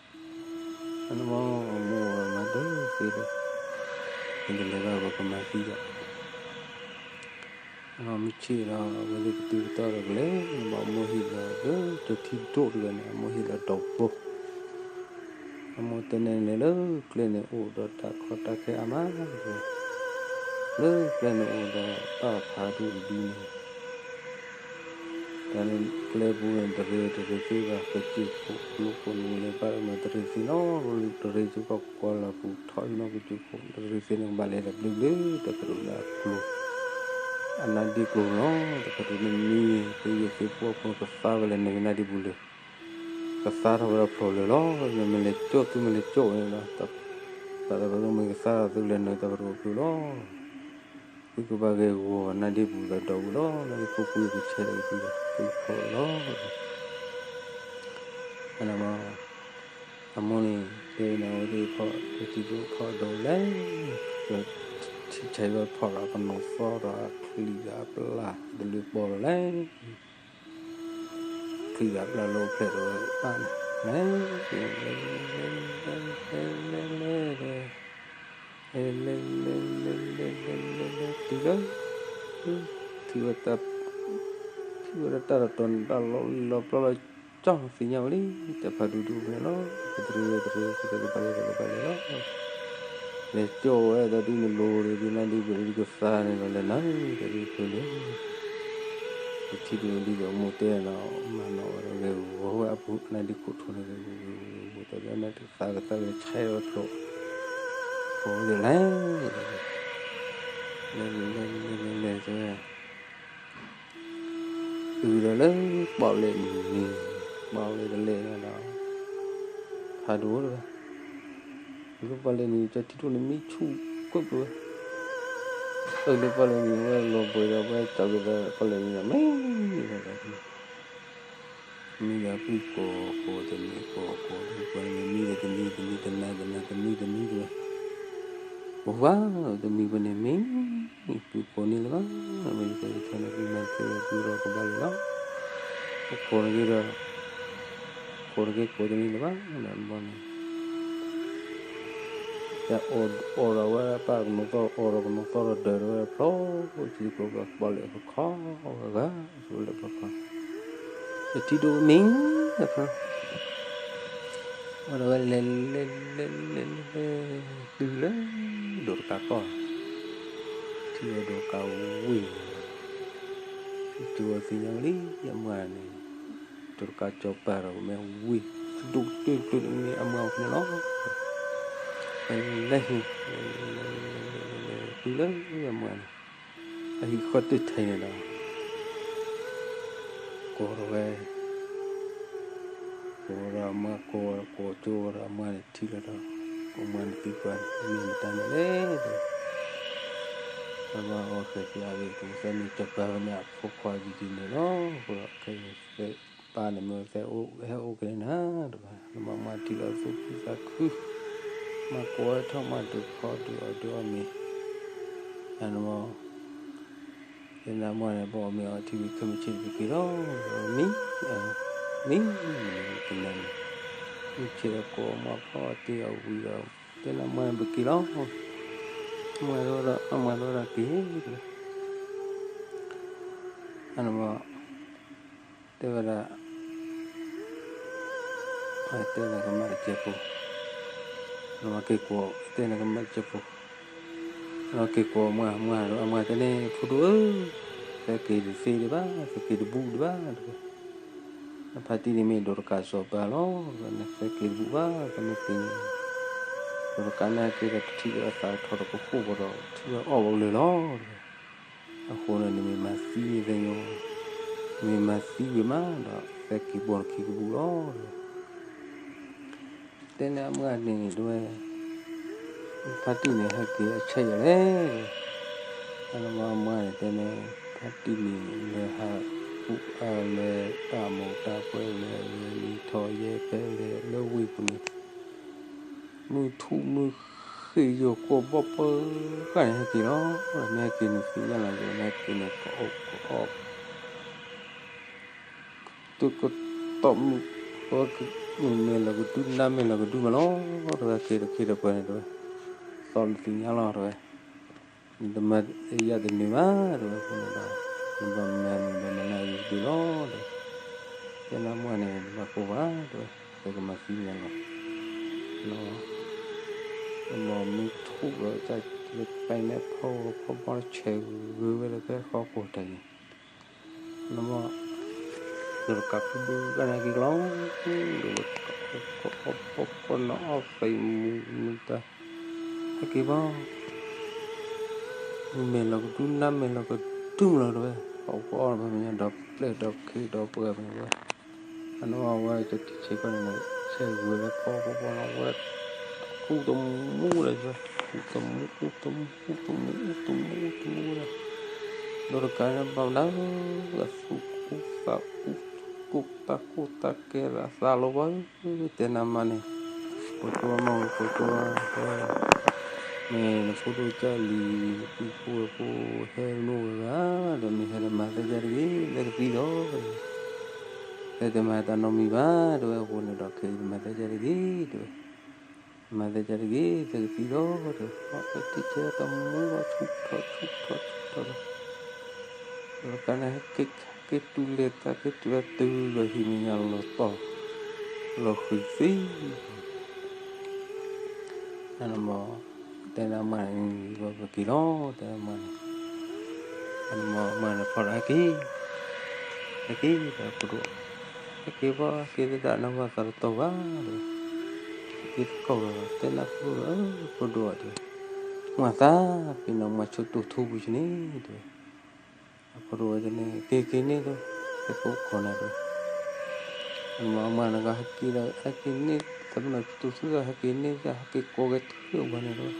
အမိၢ်, အမိၢ်မၤတသ့ဒီး, မ့ၢ်တလဲၤဘၣ်ဘၣ်ကမၤသံဒီး အမ့ၢ်ဆ့ၣ်ဒီး အဝဲသ့ၣ်ကတုၤကတီၢ်ဒီးကလဲၤ, ဘၣ်အမိၢ်ဟ့ၣ်လီၤလၢ ကၠီထံဒိၣ်တဂၤန့ၣ် အမိၢ်ဟ့ၣ်လီၤဒီးဘိ, အမိၢ်တဲန့ၣ်န့ၣ် လၢကျဲန့ၣ်အိၣ်ဒီးတၢ်ခီတၢ်ခဲအါမး, လၢကျဲန့ၣ်အိၣ်ဒီးတၢ်ဖးဒိၣ်တဒုန့ၣ် တၢ်န့ၣ်ကျဲပူၤန့ၣ် တရံးတရံးသ့ဘၣ်, ကစၢၢ်ခိၣ်ကျိခိၣ်န့ၣ် လဲၤဘၣ်ဒီးမၤတရံးသ့နီၤ, တရံးသ့ကီၢ်ကွၢ်လီၤပူၤထီၣ်အံၤနီၤ, ကစၢၢ်ခိၣ်တရံးသ့န့ၣ် ကဘၣ်လဲၤဒီးဘျုးဘျုး တၢ်ဖးဒိၣ်န့ၣ်အကျိၤ, အနါဒ့ကျိၤလီၤ, တၢ်ဖးဒိၣ်န့ၣ်မံ, ပယီၤသ့ၣ်ပှၢ်ဖိန့ၣ်ကသါဝဲလၢနဂ့ၤနါဒ့ပူၤလၢ ကသါထီၣ်ဝဲဒီးဖျိးလၢာ်လီၤ, နမ့ၢ်လဲၤကၠိၣ် သုမ့ၢ်လဲၤကၠိၣ်ဝဲန့ၣ်ဒီး ပှၤတၢ်ဖးဒိၣ်မ့ၢ်ကသါဒီးသုလဲၤနုာ်တၢ်ဖးဒိၣ်အဖျိလီၤ, သုကဘၣ်ဂဲၤဂီၤနါဒ့ပူၤဒီးဒီးဝဲလီၤ, နါဒ့ခိၣ်ပူၤကဆဲးဒီးသုဒီး သုဖျိးလီၤ, အမ့ၢ် အမိၢ်န့ၣ် တဲန့ၣ် အဝဲသ့ၣ်ဖီၣ် ကစၢၢ်ခိၣ်ဖီၣ်ဒီးလဲၣ်, ကဆံးဆံးဝဲဖီၣ်ဒီးကနီၤသီဒီးအချံဒီးအပျၢ်တလၢပီဒီးလဲၣ်, ချံဒီးအပျၢ်လၢအိၣ်ဖျဲၣ်ဒီးဝဲဘၣ်န့ၣ်, လဲၤ, လဲၤ, လဲၤ, လဲၤ, လဲၤ, လဲၤ, လဲၤ, လဲၤ, လဲၤ, လဲၤ, လဲၤ, လဲၤ, လဲၤ, လဲၤ, လဲၤ, တုၤလၢ ထံၣ်ဝဲတၢ်, ထံၣ်ဝဲဒီးတၢ်တတီၤန့ၣ် တၢ်လီၤလံၤလီၤပျီလီၤ ကၠီသ့ၣ်ညါဝဲလံ, တၢ်ဖးဒိၣ်ဒိၣ်ဖဲန့ၣ်လီၤ, ကတရံးဝဲတရံး ကတၢၢ်ကဘၣ်လဲၤဒီးကဘၣ်လဲၤလီၤ, လဲၤကၠိၣ်ဝဲတၢ်ဒ်နလိၤဒီး ဒ်နါဒ့ပူၤဒီး ဒ်ကသါန့ၣ်ဒီးလဲၤနၤ တၢ်ဒ်ဖျိးလၢာ်, ပထံၣ်ဒိၣ်ဒ်သိးမိၢ်တဲနီၤ မၤနီၣ်ဝဲဒီးဂဲၤဂီၤဝဲအပူၤ နါဒ့ခိၣ်ထိးန့ၣ် ဂဲၤဂီၤဂဲၤဂီၤဂဲၤဂီၤ တၢ်ဒ်နါဒ့ကသါကသါဂဲၤဆဲးဝဲဖျိး, ဖျိးဝဲဒၣ်လဲၤ လဲၤ လဲၤ လဲၤ လဲၤ လဲၤ လဲၤ တဲဝဲ အုဒီးလၢပီၣ်လဲၣ်နံၤ, ပီၣ်လဲၣ်တလဲၣ်န့ၣ်ဒီး ဖးဒိၣ်တဝဲ, လၢပီၣ်လဲၣ်နံၤ ကၠီထံဒိၣ်န့ၣ်မံဆူၣ်ကွ့ၢ်ပှဲၤဝဲ, အုလၢပီၣ်လဲၣ်နံၤဝဲလီၤဘှံးဒီး ဝဲကၠီက့ၤဒီးပီၣ်လဲၣ်နံၤဒီး မံဝဲဒၣ်, မံဒီးပုၢ်ကိးကိးတနံၤကိးကိး ပှၤမံဒီးတနံၤတနံၤ တနၤတနၤ တနံၤတနံၤတဝဲ, ပှၤတမံၤပှၤန့ၣ်မံ ပှၤကိးန့ၢ်လၢၤဘၣ်, မ့ၢ်ယတဲယထဲန့ၣ် ပမၤသ့ၣ်ပှၤဒီးကဘၣ်လံလီၤ, ပခိးနက့ဒီး, ခိးနက့ကိးတန့ၢ်လၢၤဘၣ်, ဒီးနဘီန့ၣ် တၢ်အီၣ်ဒီးဝဲပၢ်ကနိးသီၣ် အီၣ်ဒီးကနိးသီၣ်ဒီးဒၢးဒီးဝဲဖျိ, အိၣ်ဆံကျိပှၤကဘၣ်လၢပခီဂၤဂၤ, ဆိလၢပခီ, ယထံၣ်ဒိၣ်မ့ၢ်, အီၣ်ဒီးဝဲလဲၤလဲၤလဲၤလဲၤလဲၤလဲၤ, တုၤလၢ, ဒိးတကးကီၢ်, ထံၣ်ဝဲဒိးတကးဝံၤ, ကၠိသ့ၣ်ညါဝဲလံ, အမါန့ၣ်, ဒိးတကးကၠီၤပၤဒီးမ့ၢ်ဝံၤ, အဒိၣ်ကတၢၢ်ကတၢၢ်န့ၣ်မ့ၢ်အမါအီၤဖဲန့ၣ်လီၤ, လဲၤဟံၣ်, တုၤလၢအမါန့ၣ်, အဟံၣ်ဃီတထံၣ်န့ၣ်ဒီး ကိးဒီးဝဲ, ကိးဒီးအမါကိး, ကိးကၠိဒီးအမါန့ၣ်ထံၣ်လီၤဒီး, အမါန့ၣ်သံကွၢ်န့ၣ် မ့ၢ်မတၤန့ၣ်လဲၣ်ဒီး, အမါအီၣ်ဃဲၤက့ၤအဂ့ၢ် ကမၤသးန့ၣ် ကၠီၤပၤဖဲန့ၣ် အဖိခွါယံၤယံၤန့ၣ်လီၤ, အဃိဒီးခဲအံၤ သဲပၢ်န့ၣ်မ့ၢ်သဲအိၣ်ဟဲအိၣ်ကလဲၣ်နၤ, တဘၣ်နမါထံၣ်လီၤသူၣ်ခုသးခု, မါကိးဝဲထီၣ်မါဒုးဖီဒုးအီၣ်ဒုးအီၣ်မ့ၤ, နမါ တဲနၤမါန့ၣ် ဘၣ်အီၣ်မ့ၤအီထံဝံၤခဲမုၢ်ဆ့ၣ်တက့ၤလီၤ, မံ, မံ, မံ, ကနၣ်န့ၣ်, မုၢ်ဆ့ၣ်ဒီးကိးမါဖီအတ့ၢ်အီၤဝံၤဒီး, တဲနၤမါန့ၣ်ပက့ၤလီၤ, မါဒီးအမါဒီးက့ၤ, အနမါ တဲဝဲဒၣ် တဲနကမၣ်တကဲးဖိ, နမါက့ၤကိး တဲနကမၣ်တကဲးဖိ, နမါက့ၤကိးမါ, မါဒီးအမါတဲန့ၣ် ဖိဒိၣ်ဧၢ, သဲက့ၤတသ့ဒံးဘၣ်, သဲက့ၤတဘူးဒံးဘၣ်, နဖါတံၢ်န့ၣ်မ့ၢ်ဒိးတကးစီၤပၤလီၤ, နသဲက့ၤတဘူးဘၣ်, ကမ့ၢ်က့ၤန့ၣ်, ဒိးတကးန့ၣ်က့ၤဒီးတထံၣ်လၢအသးထီၣ်တကဃိၣ်ဘၣ်ဒီး ထံၣ်ဝဲအီၣ်ဘၣ်လၢာ်လီၤ, အဃိန့ၣ် နမ့ၢ်မၤသံန့ၣ်သ့ၣ်ညိ, နမ့ၢ်မၤသံဝံၤမးဒီး သဲက့ၤပိာ်နခံကဘူးလီၤ, တဲန့ၣ်အမါန့ၣ် တဲဝဲ, ဖါတံၢ်န့ၣ် ဟဲက့ၤအဆဲးယၤလဲၣ်, အနမါအမါန့ၣ်တဲန့ၣ် ဖါတံၢ်န့ၣ် လဲၤဟး, လဲၤတၢ်မိၢ်တၢ်ပှဲၤလဲၤ, လဲၤလံထီၣ်ယဲၢ်ဖဲလဲၤလၢဝ့ၢ်ပူၤန့ၣ်, မုၢ်ထူၣ်မုၢ်ဃ့ၢ်ယိာ်ကိးဘီၣ်ပၢၤဃာ်န့ၣ်ဟဲက့ၤလီၤ, မ့ၢ်ဟဲက့ၤန့ၣ်သ့ၣ်ညါလီၤ, မ့ၢ်ဟဲက့ၤန့ၣ် ကအီၣ်ကအီၣ် တုၤကတီၢ်မုၢ်, မုၢ်မဲာ်လီၤကဒု နၤမဲာ်လီၤကဒုမးလီၤ, တဲဝဲ ခ့ဒီးခ့ဒီးပှၤန့ၣ်တဲဝဲ, သီၣ်နသ့ၣ်ညါလီၤတဲဝဲ, နတမၤယၤတန့ၢ်ဘၣ်တဲဝဲ, အဃိန့ၣ်ဒီး နဘၣ်မၤန့ၣ် နဘၣ်မၤနၤယံၤတဒုလီၤတဲဝဲ, တဲနၤမါန့ၣ် နဘၣ်ကိၢ်ဘၣ်တဲဝဲ, ပကမၤသံနၤလီၤ, လီၤ, မ့ၢ်မုၢ်ထူၣ်ဒီးတၢ်လၢပာ်နဲၣ်ဖီဝဲဖီဘီလၢဆဲးဂုၤဝဲလၢဖဲဃီကိာ်တၢ်န့ၣ် နမ့ၢ်, ဒီးတကးဖုဒိၣ်ကနၣ်က့ၤလီၤ, ဒီးဝဲကီၢ်အီၣ်ပီၢ်ပီၢ်နီၢ်အီၣ်သံးမူမူတၢ်, ဟဲက့ၤဘၣ်, မုၢ်မဲာ်လီၤကဒု နၤမဲာ်လီၤကဒုမးလီၤတဲဝဲ, ပှၤကီၢ်အီၣ်လီၤ ပှၤကညီဒီးပျဲၢ်ဒီးခ့ဒီးပှၤမ့ၢ်ဝဲ, အနီၢ်ဝဲကထံၣ်ဆဲးကီၢ်န့ၣ် ဆဲးဂုၤဝဲဖီဖီဖီနီၢ်ဝဲ, ကူတမူလၢၤ, ကူတမူ ကူတမူ ကူတမူ ကူတမူ ကူတမူလၢၤ ဒီးတကးန့ၣ်ဘၣ်မနုၤ, အသူၣ်ကူၣ်သးကူၣ်, ကူၣ်တၢ်ကူၣ်တၢ်ကဲလၢအသးလီၤဘၣ်, တဲနၤမါန့ၣ်, ကိးကၠိမါဝဲကိးကၠိ, မ့ၢ်နဖိဒိၣ်ကၢ်လံၤ နပုၢ်ဖိဝဲၢ်ဖိဟဲလိာ်ဝဲဂၤ, ဒီးမ့ၢ်ဟဲဒီးမၤသးဒ်တဂ့ၤ, သဲကသံဒီး, သဲတမၤတၢ်နီတမံၤဘၣ်, တဲဝဲအဃိန့ၣ်ဒီး ခဲအံၤမၤသးဒ်တဂ့ၤ, တဲဝဲ မၤသးဒ်တဂ့ၤ, သဲကသံဒီး, တဲဝဲ ထီၣ်ထီၣ်ဆူၣ်ထီၣ်ဆူၣ်ထီၣ်ဒီး, ဒီးကန့ၣ် ဟဲက့ၤတူၢ်လဲၤသးက့ၤတုၤလၢတုၤလီၤဟံၣ်မဲာ်ညါလီၤတီၤ, လီၤဃံၤသံ, နမ့ၢ်, တဲနၤမါန့ၣ် ပက့ၤလီၤ, တဲနၤမါန့ၣ်, နမ့ၢ်မါန့ၣ်ဖီၣ်ဒီးဟဲက့ၤ, ဟဲက့ၤ, တဲဖိဒိၣ်, ဟဲက့ၤဘၣ် ဟဲက့ၤသဒၣ်နမါသးတတီၤဘၣ်, တဲ, ဟဲက့ၤတကီၢ်လီၤ, တဲနဖိဒိၣ်ဧၢ, ဖိဒိၣ်ဧၢ, တဲဝဲ, မၤသး, ဖဲနမါဆိတိၢ်ထူပူၤဆန့ၣ်, တဲဝဲ အဖိဒိၣ်ဝဲန့ၣ် က့ၤက့ၤန့ၣ်ဒီး, ဟဲက့ၤအိၣ်ခိးနၤဒီး, နမ့ၢ်မါန့ၣ်ကဟဲက့ၤဒီး ဟဲက့ၤန့ၢ်, သးပ့ၤနီၣ်ဆိတိၢ်ထူဒီး ဟဲက့ၤန့ၢ်ဒီး ဟဲက့ၤကိးဂဲၤထၢၣ်ပှၤန့ၣ်ဒီး,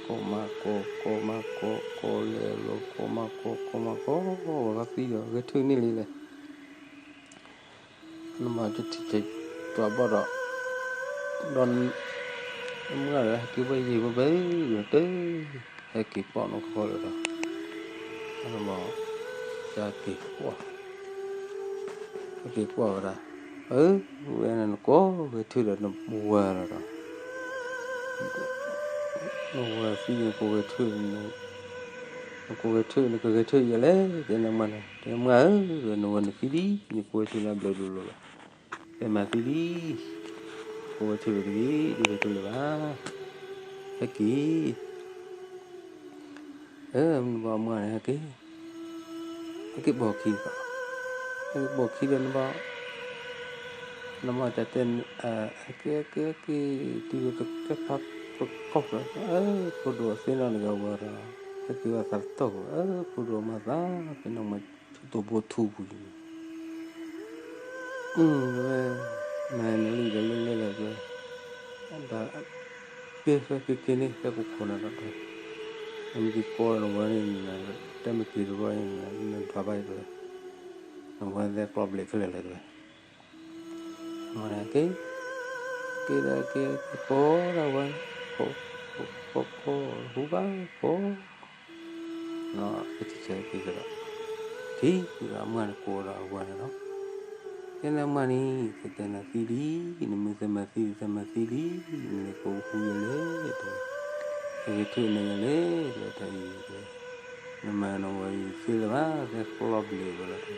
ကိးမးကိး, ကိးမးကိး, ကိးလဲၤလီၤ, ကိးမးကိး, ကိးမးကိး, ဝဲကသံဒီး ဂဲၤထၢၣ်န့ၢ်လံလဲၣ် နမ့ၢ်ကထံၣ်ကၠီၤပၤဘၣ်ဒီး, ဒီး, နမ့ၢ်ဒီးဟဲက့ၤဘၣ်ယံာ်ဘၣ်ဘၣ်, တ, ဟဲက့ၤပီၣ်နီၢ်ကီၢ်လၢၤဒီး မ့ၢ် ကက့ၤကွၢ်, ကက့ၤကွၢ်ဝဲဒၣ်, အၢ ဝဲန့ၣ်နကိးဂဲၤထၢၣ်ဒီးနဝၤလီၤဒီး, နဝၤသံန့ၣ် နကိးဂဲၤထၢၣ်, နကိးဂဲၤထၢၣ် နကဂဲၤထၢၣ်ယၤလဲၣ် တဲနမါန့ၣ်, တဲမါဧၢ နဝၤန့ၣ်သံလံ နကိးဂဲၤထၢၣ်လၢအဘျုးဒိၣ်လီၤလီၤ, တဲမၤသံလံ, ကိးဂဲၤထၢၣ်တဂ့ၤ ဒုးဂဲၤထၢၣ်လၢၤဘၣ်, ဟဲက့ၤ အၢ နဘၣ်မၤန့ၣ် ဟဲက့ၤ, ဟဲက့ၤပိာ်ခံဒီး, ဟဲက့ၤပိာ်ခံဒီးနဘၣ်, နဘၣ်တၢ်တဲ, ဟဲက့ၤ ဟဲက့ၤ ဟဲက့ၤ တုၤလၢကကဲဖးပကီၢ်ဒီး အၢ ဖိဒိၣ်အသ့ၣ်နီၣ်တဂၤဝဲဒီး ဟဲက့ၤဝဲသးတတီၢ်ပူၤ အၢ ဖိဒိၣ်မၤသး သ့ၣ်နီၣ်မၤဆူၣ်တိာ်ဘိထူပူၤန့ၣ် ဝဲ မၤနလံဒီးလဲၤလဲၤလၢၤဝဲ, ဒီး ကဲ ကဲ ကဲ က့ၤန့ၣ် ကဲ ကခိၣ်နၤဒီး တဲ, နမ့ၢ်က့ၤကိးနဝၤန့ၣ် တဲမ့ၢ်က့ၤတဘျီန့ၣ် နဒွးဘၣ်တဲဝဲ, နဝၤသဲကျီဘျဲးခဲလၢာ်လၢၤတဲဝဲ, မၤက့ၤ, က့ၤဒီးက့ၤ ကကိးဒီးဝဲ, ကကိး ဟူဘၣ်ကိး ကဆဲးက့ၤကဒီး, ထံၣ်ဒီးအမါန့ၣ်ကိးဒီးအဝၤန့ၣ်လီၤ, တဲနမါန့ၣ် ကတဲနၤသံလံ, နမ့ၢ်သးမၤသံ သးမၤသံလံ, နမ့ၢ်ကိးဟူယၤလဲၣ်, တဲ, ကဂဲၤထၢၣ်နၤယၤလဲၣ် တဲဝဲ, တၢ်အံၤ တဲ, နမၤနဝၤအံၤသ့လၢၤဘၣ် သဲကျီဘျဲးဝဲလီၤ,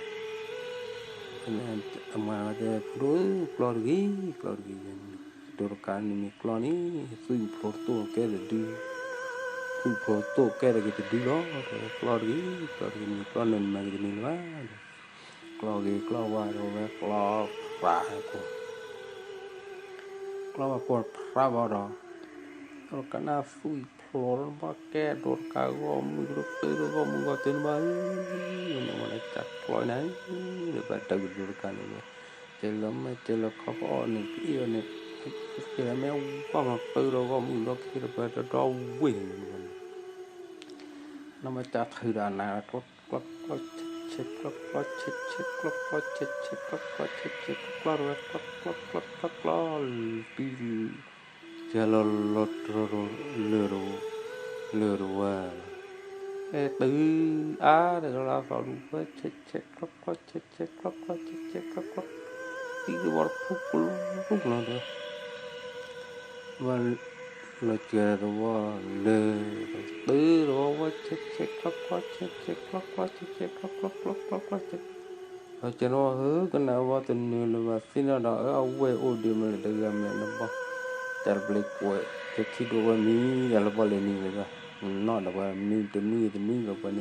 တဲ, အမါတဲ ဖိဒိၣ်ဧၢ ကျီတဂ့ၤ ကျီတဂ့ၤ, ဒိးတကးန့ၣ်မ့ၢ်ကျီန့ၣ် သွံၣ်ဖျိတတိၢ်ကဲတဒု, သွံၣ်ဖျိတတိၢ်ကဲတဂ့ၤတဒုလီၤ, တဲဝဲ ကျီတဂ့ၤ ကျီတဂ့ၤ မ့ၢ်ကျီန့ၣ် နမၤက့ၤတန့ၢ်လၢၤဘၣ်, ကျီဂ့ၤကျီဝါဒီးဝဲ ကျီဖးကိၢ် ကျီဝဲကိၢ်ဖးဘၣ်ဒီး, ဒိးတကးန့ၣ်သွံၣ်ဖျိလီၤ နဘၣ်ကဲဒိးတကးဂီၢ်မုၢ် ဒိးက့ၤဒိးဂီၢ်မုၢ်ဂီၢ်သ့ၣ်နဘၣ်, န့ၣ်ဝဲန့ၣ် ကၢ်ကျီနၤ, ဒီးဘၣ်တၢ်ကဒိးတကးန့ၣ်ဝဲ, ကဲလၢမဲာ်ကဲလၢခီကအီၣ်န့ၣ် ကအ့ၣ်အီၤန့ၣ်, ကဲလၢမဲာ်ဝါမၤပၢဒီးဂီၢ်မုၢ်ဒီးကဟ့ၣ်ဒီးပှၤတဒီဝ့ၢ်န့ၣ်ဝဲန့ၣ် နမ့ၢ်ကၢ်ထုးဒီးအနၢ် ကျီကျီဆဲးဆဲး ကျီကျီဆဲးဆဲး ကျီကျီဆဲးဆဲး ကျီကျီဆဲးဆဲး ကျီကျီတဝဲ ကျီကျီကျီကျီကျီ တုၤ ကလီၤလီၤတရီၤလၢာ်တဝါ, အဲတုၤအါတကလီၤသီၣ်ဒူၣ်ဝဲ ဆဲးဆဲး ကျီကျီဆဲးဆဲး ကျီကျီဆဲးဆဲး ကျီကျီ, သံတဝီတဖုကလူၢ်လီၤဒီး ဝဲလီၤစှၤတဝီလၢာ်, တုၤတဝီဝဲ ဆဲးဆဲး ကျီကျီဆဲးဆဲး ကျီကျီဆဲးဆဲး ကျီကျီ ကျီကျီ ကျီကျီ ကျီကျီ ဆဲး, လီၤစှၤတဝီဧၢ ကနၣ်ဝဲတနၢၤလၢၤဘၣ်သ့ၣ်နီၣ်ဒီး အၢ အဝဲၢ်အိၣ်ဒံးမလဲၣ် တဂၤမလဲၣ် နဘီၣ် တၢ်တဘျီကွဲး ကထံၣ်ဒိၣ်ဝဲမံၤဒီး လၢဘီၣ်လဲၤနံၤလၢၤဘၣ်, နီၣ်ဒီးပှၤမံၤတနွံတနွံလီၤပှၤန့ၣ်, ဒီးမံၤဘျဲၣ်မံၤဒီးနီၣ်သးလီၤ ဒီး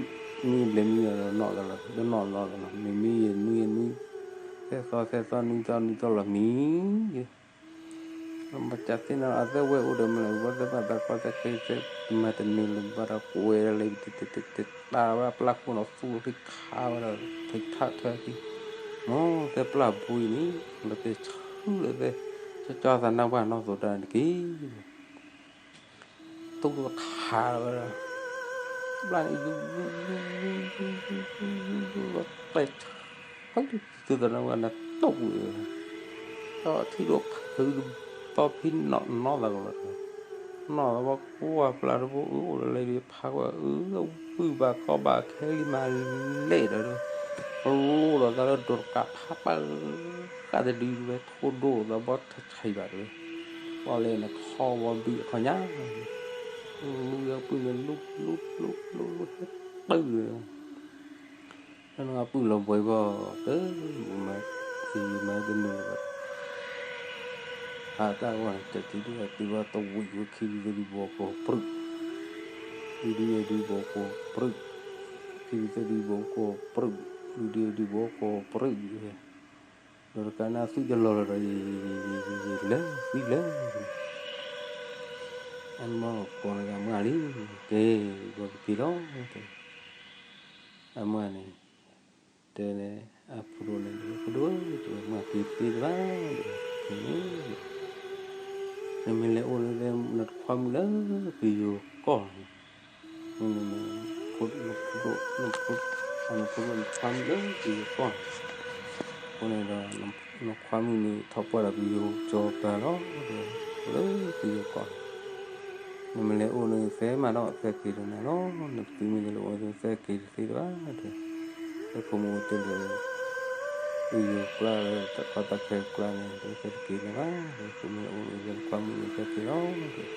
နီၣ်နီၣ်သးလီၤ မံၤမံၤယဲၢ်နွံယဲၢ်နွံ, သၢသီသၢသီနွံသီနွံသီလီၤမံၤယဲၢ် မ့ၢ်ကသ့ၣ်နီၣ် အသဲဝဲၢ်အိၣ်ဒီးမလဲၣ် ဝဲသ့ၣ်ဘၣ်သးကီသဲခဲသ့ၣ် တမၤတနၢၤလၢၤဘၣ်ဒီး ကွဲးလၢ တတတတတၢ်ဝဲအပျၢ်ခိၣ်နီၤ သူၣ်လီၤဃံခးဝဲဒီး ဖံးထးထၢခံ, မ်သဲပျၢ်ဘှံးန့ၣ် လီၤတဲာ်ဆူလၢသဲ, ကၠီကၠီသးနါပှၢ်နီၢ်သိးတၢ်န့ၣ်တက့ၢ် တူၢ်တခးဝဲဒၣ်, ဘျၣ်န့ၣ် ယူၤယူၤယူၤယူၤယူၤယူၤယူၤယူၤ လီၤတဲာ်ဆၢ ဖုသုသနဝဲနတူၢ်ဝဲ, ဒီးထံၣ်ဒိၣ်ဖုတဘီဖံနီၣ်နီၣ်သးကလီၤ, နီၣ်သးဘီကွၢ်ပျၢ်တဘိ အၢ အိၣ်ဒီးလဲၤဒံးဖးကွၢ် အၢ ဝံၢ်ဘၣ်ကီဘၣ်ခဲလံမးလဲၣ်ဒီး လိၣ်ဒီးသးလၢဒိးတကးဖးပၢ် ဃၣ်တဒုဝဲ ထိၣ်ဒိၣ်သးဘီထဆံးဘၣ်တဝဲ, ပီၣ်လဲၣ်န့ၣ် ခီဝီဘံၣ်အခီညါ, လူဝဲပုၢ်န့ၣ် လူ လူ လူ လူ လူ ဟဲတုၤ, လၢနဂၤပုၢ်လီၤဘှံးဘီ တမၤ, တမၤတနုာ်လၢၤဘၣ်, ဟးတၢ်ဂီၢ်န့ၣ် တၢ်တံၤဒုၣ်အတံၤဘၣ်တဝံၣ်ဝဲ ခံဒုသၢဒုဘီကီၢ်ပြူၣ်, ဒုဒုဒုဘီကီၢ်ပြူၣ်, ခံဒုသၢဒုဘီကီၢ်ပြူၣ်, ဒုဒုဒုဘီကီၢ်ပြူၣ်, ဒီးတကးန့ၣ် အသွံၣ်တလီၤလီၤဒီး လဲၤသံလဲၤ, အမ့ၢ်ကိးနဂၤမါလံ, ကဲ, ဘီကက့ၤလီၤ, အမါန့ၣ်, တဲန့ၣ်, အဖိဒိၣ်န့ၣ် ဖိဒိၣ်ဧၢ တဲဝဲ မ့ၢ်က့ၤသ့တဘၣ်, နမ့ၢ်လဲၤအိၣ်လၢ နတခွါမုၣ်လၢ ပယီၤကီၢ်န့ၣ်, ဖိဒိၣ်, နဖိဒိၣ်နတခွါမုၣ်လၢ ပယီၤကီၢ်န့ၣ်, အဃိန့ၣ်ဒီး နခွါမုၣ်န့ၣ် ထီၣ်ပှၢ်ဒီးပယီၤကၠီၤပၤလီၤ, လၢပယီၤကီၢ်န့ၣ် နမ့ၢ်လဲၤအိၣ်န့ၣ် သဲမးဒီးသဲက့ၤဒီးနၤလီၤ. နပတုၤမ့ၢ်လဲၤအိၣ်သဲက့ၤတသ့တဘၣ်တဲ, သဲခိၣ်မူအိၣ်တ့ၢ်လၢ ပယိၤကျါလၢတၢ်ကီတၢ်ခဲကျါန့ၣ် သဲက့ၤလၢၤဘၣ်, သဲခိၣ်မူအိၣ်လၢခွါမုၣ်န့ၣ်သဲက့ၤလီၤ.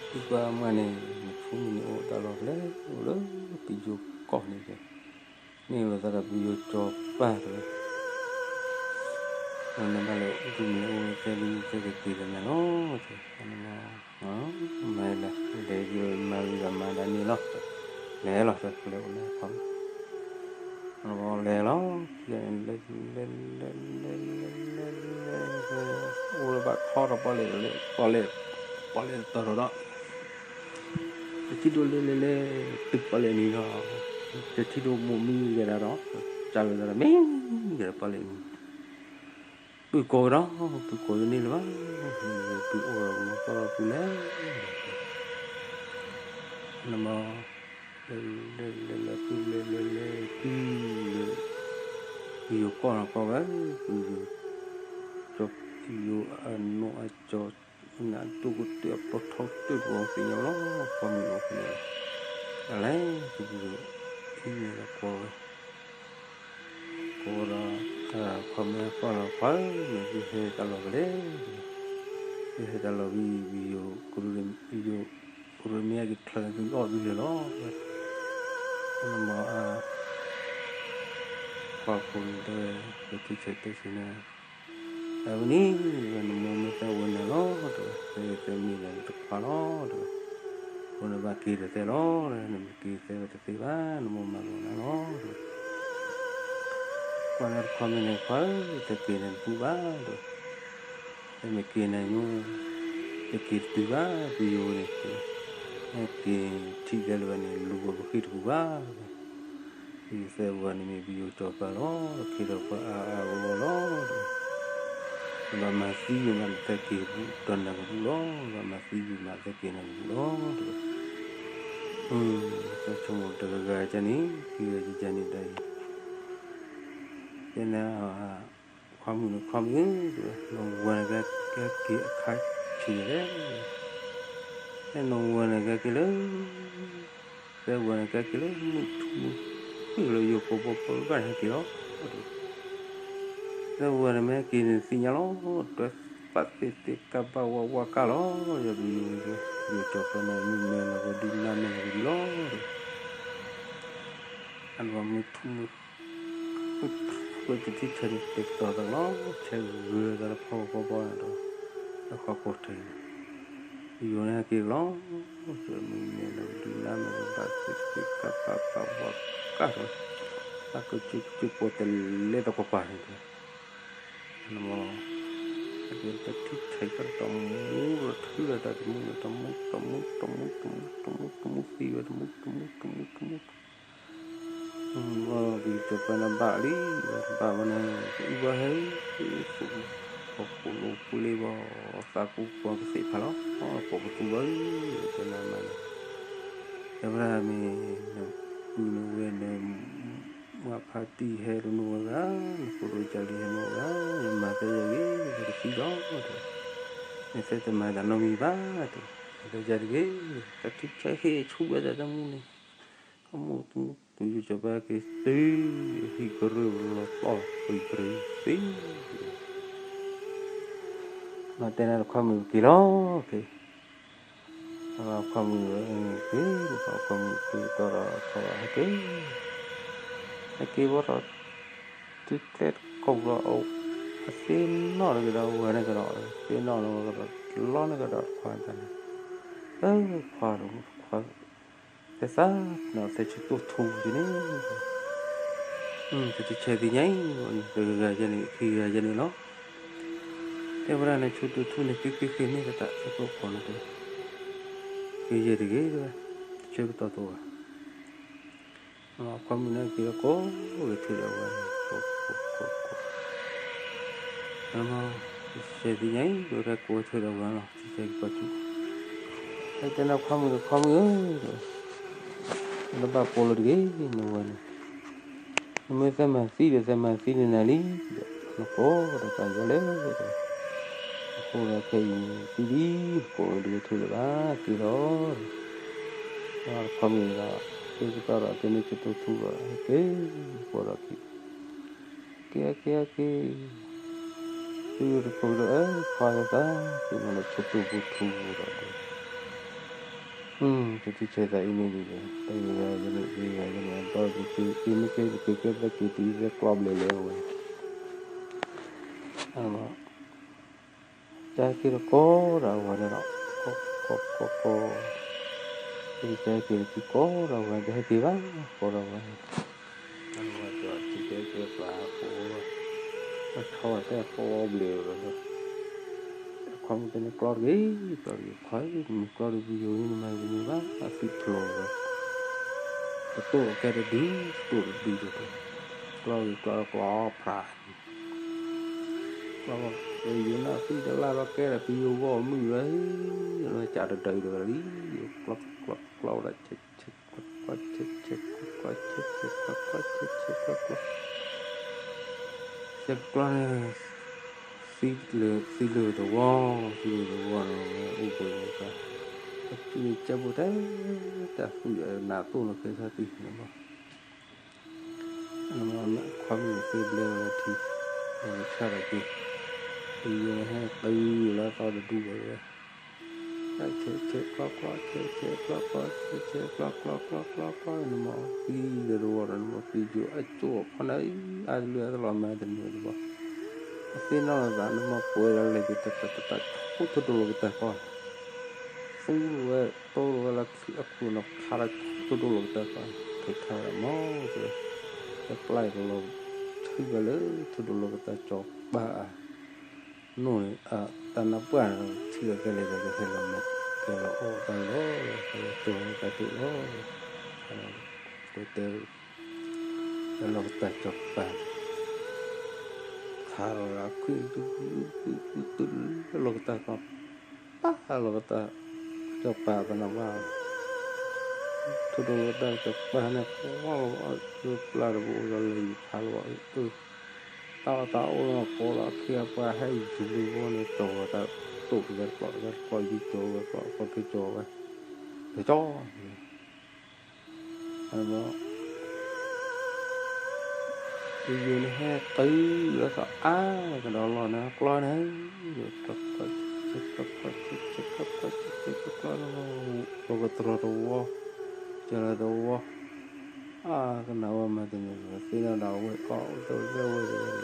သံကွၢ်မးန့ၣ် နဖိမုၣ်န့ၣ်အိၣ်တၢ်လီၢ်ဖဲလဲၣ်, အိၣ်လၢပယိၤကီၢ်န့ၣ်တဲ, န့ၣ်လိာ်သးဒီးပယိၤကၠီၤပၢ်တဲဝဲ, နဘၣ်လဲၤအိၣ်မ့ၢ်လဲၤအိၣ်သဲဒ်န့ၣ်သဲက့ၤက့ၤဒီးနၤလီၤတဲ, မၤလဲၤလဲၤယမၤဂ့ၤဒီးမၤဒၣ်န့ၣ်လီၤ, လဲၤလီၤတဲလဲၤအိၣ်လၢခီ လဲၤလီၤ, လဲၤလဲၤလဲၤလဲၤလဲၤလဲၤလဲၤလဲၤ, အိၣ်လၢဘၣ်ထီဒီးပီၣ်လဲၣ်, ပီၣ်လဲၣ်, ပီၣ်လဲၣ်တတီၤဒီး တထံၣ်ဒိၣ်လဲၤလဲၤလဲၤ, တုၤပီၣ်လဲၣ်နံၤဒီး တထံၣ်ဒိၣ်မိၢ်မံဂဲၤဒၣ်ဒီး ကၢ်လီၤသးဒီးမ့ၢ်ဂဲၤဒီးပီၣ်လဲၣ်နံၤ, ပုၢ်ကိးကဒီး, ပုၢ်ကိးယန့ၢ်လၢၤဘၣ်, ပုၢ်ကိးယန့ၢ်လၢၤဘၣ်, နမၤ လဲၤလဲၤလဲၤလဲၤ ပုၢ်လဲၤလဲၤလဲၤ ပုၢ်လဲၤ, ပယိၤကီၢ်နီၤကီၢ်ဝဲ, ပယိၤ, ပယိၤအနီၢ်အကၠီၤ, နဒိၣ်ကတၢၢ်အပျီထီကတၢၢ်တဝီသ့ၣ်ညါလီၤ, ခီမုၢ်အိၣ်ဖဲန့ၣ်, တၢ်လဲၤပယိၤ, အံၤန့ၣ်လီၤကီၢ်ဝဲ ကိးဒီး, ခီမ့ၢ်ကွၢ်လီၤခွါဧၢ, မ့ၢ်သုဟဲတၢ်လီၢ်ဖဲလဲၣ်, သုဟဲတၢ်လီၢ်ဝံၤ ပယိၤ, ပယိၤရမ့ၢ်အက့ၤချၢသုအီၣ်သုလဲၤလီၤ, နမၤအါ, ကွၢ်ဖိန့ၣ်တဲဝဲ, ပထံၣ်ဆဲးတဲဆဲးန့ၣ်, အဝဲန့ၣ်, နမိၢ်မ့ၢ်သးဝဲနၤလီၤတဲဝဲ, သဲဂ့ၤသဲမံဒီးနတခွါလီၤတဲဝဲ, အဃိနဘၣ်က့ၤဒီးသဲလီၤ, နမ့ၢ်က့ၤသဲဝဲတသ့ဘၣ်, နမိၢ်မၤလိာ်နၤလီၤတဲဝဲ, ကွၢ်လၢတခွါမ့ၢ်န့ၣ်ခွါဧၢ, သဲက့ၤန့ၣ်တဘူၣ်ဘၣ်တဲဝဲ, သဲမ့ၢ်က့ၤန့ၣ်, သဲက့ၤတတုၤဘၣ်, ပယိၤန့ၣ်, သဲက့ၤထံၣ်သဲလၢၤဘၣ်န့ၣ် လူၤဝဲပဃ့ၢ်တပူၤဘၣ် ပယိၤသဲဝဲန့ၣ်မ့ၢ်ပယိၤကၠီၤပၢ်လီၤ, ခ့ဒီးပှၤအါအါဂီၢ်ဂီၢ်လီၤတဲဝဲ, ဘၣ်မၤသံယိာ်မးသဲက့ၤပူၤဒီးနၤကပူၤလီၤ, ဘၣ်မၤသံယိာ်မးသဲက့ၤနၤကပူၤလီၤတဲဝဲ, သဲဆိကမိၣ်တဂၤဂၤကန့ၣ် က့ၤဂၤကန့ၣ်ဒီးအံၤ, တဲန့ၣ်, ခွါမုၣ်န့ၣ်ခွါမုၣ်ဧၢ, နဝၤန့ၣ်ကဲက့ၤအခါဆံးလဲၣ်, နဝၤန့ၣ်ကဲက့ၤလၢ သဲဝၤန့ၣ်ကဲက့ၤလၢမုၢ်ထူၣ်မုၢ်ဃ့ၢ်လၢယိၤကိာ်ဘီပဘၣ်န့ၣ်ဟဲက့ၤလီၤ, သဲဝၤန့ၣ်မ့ၢ်ဟဲက့ၤန့ၣ်သ့ၣ်ညါလီၤ, တွဲသးသ့ၣ်သ့ၣ်ကၢ်ဘၣ်ဝါဝါကၢ်လီၤ, ယဘျုးယိၤကၠီၤပၢ်န့ၣ်မ့ၢ်မဲာ်လီၤကဒုနါမဲာ်လီၤကဒုလီၤ, အဒိမုၢ်ထူၣ်မုၢ် ဃုတထံၣ်ဆဲးန့ၣ် ပတီၢ်သးလီၤ, ဆဲးဂၢၤသးလၢဖီဖီဘီန့ၣ်ဒီး လၢဃီကိာ်ထံးန့ၣ်, ယိၤန့ၣ်ဟဲက့ၤလီၤ, မ့ၢ်မဲာ်လီၤကဒုနါမဲာ်လီၤဘၣ်သ့ၣ်သ့ၣ်ကၢ်ဘၣ်ဘၣ်ဝါကၢ်လီၤ, အကစုကစုပီၣ်တလဲသကွၢ်ကွၢ်န့ၣ်ဒီး, နမ့ၢ် တထံၣ်ဆဲးကတီၢ်မူလီၤထုလီၤတၢ်တမူန့ၣ် တမူ တမူ တမူ တမူ တမူ တမူသံဝဲ တမူ တမူ တမူ တမူ ဘၣ်ဒီး ယိၤကၠီၤပၢ်န့ၣ်ဘၣ်လံ, ဘၣ်ဝဲန့ၣ် ကအုဘၣ်ဟဲ ဟီၣ်ခိၣ်လိၤပှ့ၤလံဘၣ်, သးကူကွၢ်ကသ့ၣ်ဖးလီၤ, ကိးပသူဘၣ်, တဲနၤမးန့ၣ်, တဲဝဲဒၣ်မ့ၢ် နပုၢ်နဝဲၢ်န့ၣ် မုၢ်ဖးတံၢ်ဟဲတနီၤဝဲဂၤ, နဖိဒိၣ်ကၢ်လံဟဲနီၤဝဲဂၤ, ယမၤသးယဂ့ၤ ယကသံလီၤ, မ့ၢ်သ့တမၤတၢ်နီတမံၤဘၣ်, တဲဝဲ, မၤသးယၤတဂ့ၤ, တၢ်ထံဆဲးဟ့ၣ်ဆူၣ်ဝဲဒၣ်တၢ်မူန့ၣ်, တၢ်မူတမူ ပယိၤကၠီၤပၢ်က့ၤတုၤ, ဟံၣ်ကရၢလီၤသီၣ်ပံၤကရၢသ့ မၤတဲနၤတခွါမုၣ်က့ၤလီၤ, ခွါမုၣ်က့ၤ, ခွါမုၣ်က့ၤတီဒီး ခွါဟဲက့ၤ, ဟဲက့ၤဝဲဒီး တုၤကျဲတကိးဒီး အသ့ၣ်နီၣ်တဂ့ၤဒီး ဝဲန့ၣ်ကဒီး သ့ၣ်နီၣ်လီၤကဒီး လီန့ၣ်ကဒီးတခွါတၢ်န့ၣ်, ခွါဒီးခွါ သဲသး သဲဆူၣ်တိၢ်ထူကန့ၣ်, တထံဆဲးသ့ၣ်ညါအံၤ, တဂၤဂၤယဲန့ၣ် ခံဂၤယဲန့ၣ်လီၤ, တဲဝဲဒၣ်န့ၣ် ဆူၣ်တိၢ်ထူန့ၣ် ဃ့ဃ့ဃ့န့ၢ်သးသဲကိးခိးန့ၣ်တဲ, ကယဲၢ်တဂ့ၤတဲဝဲ, တဆၢကတီၢ်တအိၣ်ဘၣ် ခွါမုၣ်န့ၣ်က့ၤလီၤကိးဂဲၤထၢၣ်ဒီးဝဲန့ၣ်, ဆဲးသ့ၣ်ညါအံၤ ဝဲဒၣ်ကိးဂဲၤထၢၣ်ဒီးဝဲလီၤ, ဆဲးက့ၤပှၤဆူၣ်, ဟဲတဲန့ၣ်ခွါမုၣ်ဒီးခွါမုၣ်ဧၢ, နဘၣ်ကိးလီၤတဂ့ၤ နဝဲန့ၣ်, နမ့ၢ်သးမၤသံဒီးသးမၤသံန့ၢ်နၤလံ, နကိးဒီးတၢ်ယီၤလဲၣ်, တဲဝဲ, အိၣ်ဒီးခဲအံၤန့ၣ် သံလံ, ကိးဒုးထူလၢၤဘၣ်က့ၤဒီး, ဒီးတခီမ့ၢ်ဒီး က့ၤကတီၢ်ဒီးကဲန့ၣ်ကတိၢ်ထူဒီး က့ၤ ကိးဒီးက့ၤ, က့ၤက့ၤက့ၤ, သုတကိးဒီး အဲ ခွါသး က့ၤမ့ၢ်လၢဆိတိၢ်ပူၤထူဒီး တထံၣ်ဆဲးသးအံၤန့ၣ်ဒ်လဲၣ်, တဂ့ၤဂၤယန့ၣ် ဂ့ၤဂၤယန့ၣ် အဘီက့ၤက့ၤမ့ၢ်က့ၤတက့ၤကဲသးက့ၤတံၤသဲကျီဘျဲၣ်လဲၣ်ဝဲ, အ ကက့ၤတကိးဒီးဝဲန့ၣ်ဒီး ကိးကိးကိးကိး, ကက့ၤတကိးဒီးဝဲ တဟဲက့ၤဘၣ် ကိးဒီးဝဲန့ၣ်, အဝဲက့ၤထံၣ်ကဲကဲပှၤကိး, အထီတဲကိးဘျဲၣ်ဝဲ, အခီမ့ၢ်တန့ၣ်ကျီတဂ့ၤ, ကျီတဂ့ၤ ခွါဧၢ, မ့ၢ်ကျီဒီးပယိၤန့ၣ် နမၤတန့ၢ်ဘၣ် အသံဖျိးဝဲ, တတိၢ်ကဲတဒု တတိၢ်တဒုတတိၢ်, ကျီဂ့ၤကျီကျီဖျါ ကျီ, ပယိၤန့ၣ်သံတလၢ်လီၤကဲဒီးပယိၤဂီၢ်မုၢ်လၢ, လၢကးတဒုတဂၤလံ, ကျီကျီကျီဝဲဒၣ် ဆဲးဆဲးကျီကျီ ဆဲးဆဲးကျီကျီ ဆဲးဆဲးကျီကျီ ဆဲးဆဲးကျီကျီ, ဆဲးကျီန့ၣ် သံလၢသဝီ, သံလၢသဝီန့ၣ်ဝဲအိၣ်ဘှံးဝဲကျါ, အစုန့ၣ်ကဲဘိတဲ တၢ်သူၣ်အနးသိၣ်လီၤကဲထီၣ်သံန့ၣ်လီၤ. နမ့ၢ်ခီမ့ၢ်သ့ဘျဲဝဲထံ, နမ့ၢ်ဆၣ်ဒီးက့ၤ, ပယိၤန့ၣ်ဟဲတုၤလၢသီတဒူဝဲဝဲ, ဆဲးဆဲးကျီကျီ ဆဲးဆဲးကျီကျီ ဆဲးဆဲးကျီကျီ ကျီကျီကျီကျီကျီ နမ့ၢ်သံလၢသဝီဒီး နမ့ၢ်ပယိၤအကၠိၣ်အဖီန့ၣ် အါတလၢအသလီၤမၤတန့ၢ်တဘီ, အသ့ၣ်နီၣ်လီၤသး နမ့ၢ်ပှဲၤဒီးလဲၤက့ၤတၢ်တၢ်တၢ်တၢ် ဆူထိၣ်ဒိၣ်လိာ်ကတၢၢ်ကီၢ်န့ၣ် သူဝဲ တိၢ်ဝဲလၢအခိၣ်နီၤခါလၢထိၣ်ဒိၣ်လိာ်ကတၢၢ်ကီၢ်န့ၣ် ထုးထါဝဲဒၣ်မ့ၢ် တဲဝဲ, ဟဲပျၢ်ကလီၤ ထုးဝဲလၢထိၣ်ဒိၣ်လိာ်ကတၢၢ်ကီၢ်ပၤအနိၣ်န့ၣ် တၢ်နၢ်ပှၢ်န့ၣ် ထံၣ်လီၤကဲလဲၣ်ဒီး ကဟဲလီၤမဲာ်ကဲလီၤအီၣ်တၢ်လီၤ ကဟဲကၠီၤတၢ်တိၣ်လီၤ တဲ လၢလီၤကတၢၢ်ကီၢ်ပၤန့ၣ် ခးလီၤလၢအခွံၣ် တုၤတုၤတုၤတုၤလၢလီၤကတၢၢ်ကီၢ် ပၢ်လီၤကတၢၢ်ကီၢ်ပၤသနဘၣ် ထိၣ်ဒိၣ်လီၤကတၢၢ်ကီၢ်ပၤန့ၣ် ပှၤလီၤဘၣ်အၢ ပျၢ်တဘိအိၣ်ဒီးလဲၤယူၤဖးလီၤဘၣ်အၢ တၢ်အီၣ်တၢ်အီလီၤကိးလီၤအခ့အပှၤဟဲယူၤလၢဘိန့ၣ် တီၢ်ဝဲတၢ်တိၣ်တဂၤတကျိးတဂၤတကျိး ယူၤကၠီဝဲကျိးကျိးက့ၤကၠီဝဲ ကၠီ အဘီ ပယိၤန့ၣ်ဟဲတုၤလၢသးအါကဒီးလီၤန့ၣ် ကျီန့ၣ် ကျီ ကျီ ဆဲးဆဲးကျီ ကျီ ဆဲးဆဲးကျီ ကျီ ဆဲးဆဲးကျီ ကျီ လီၤကတြီၤတဝီ ကၠီလၢတဝီ အကနၣ်ဝဲမၤတန့ၢ် သ့ၣ်နီၣ်ဒီးဝဲအီၣ်အိၣ်တဝဲဝဲတဝဲ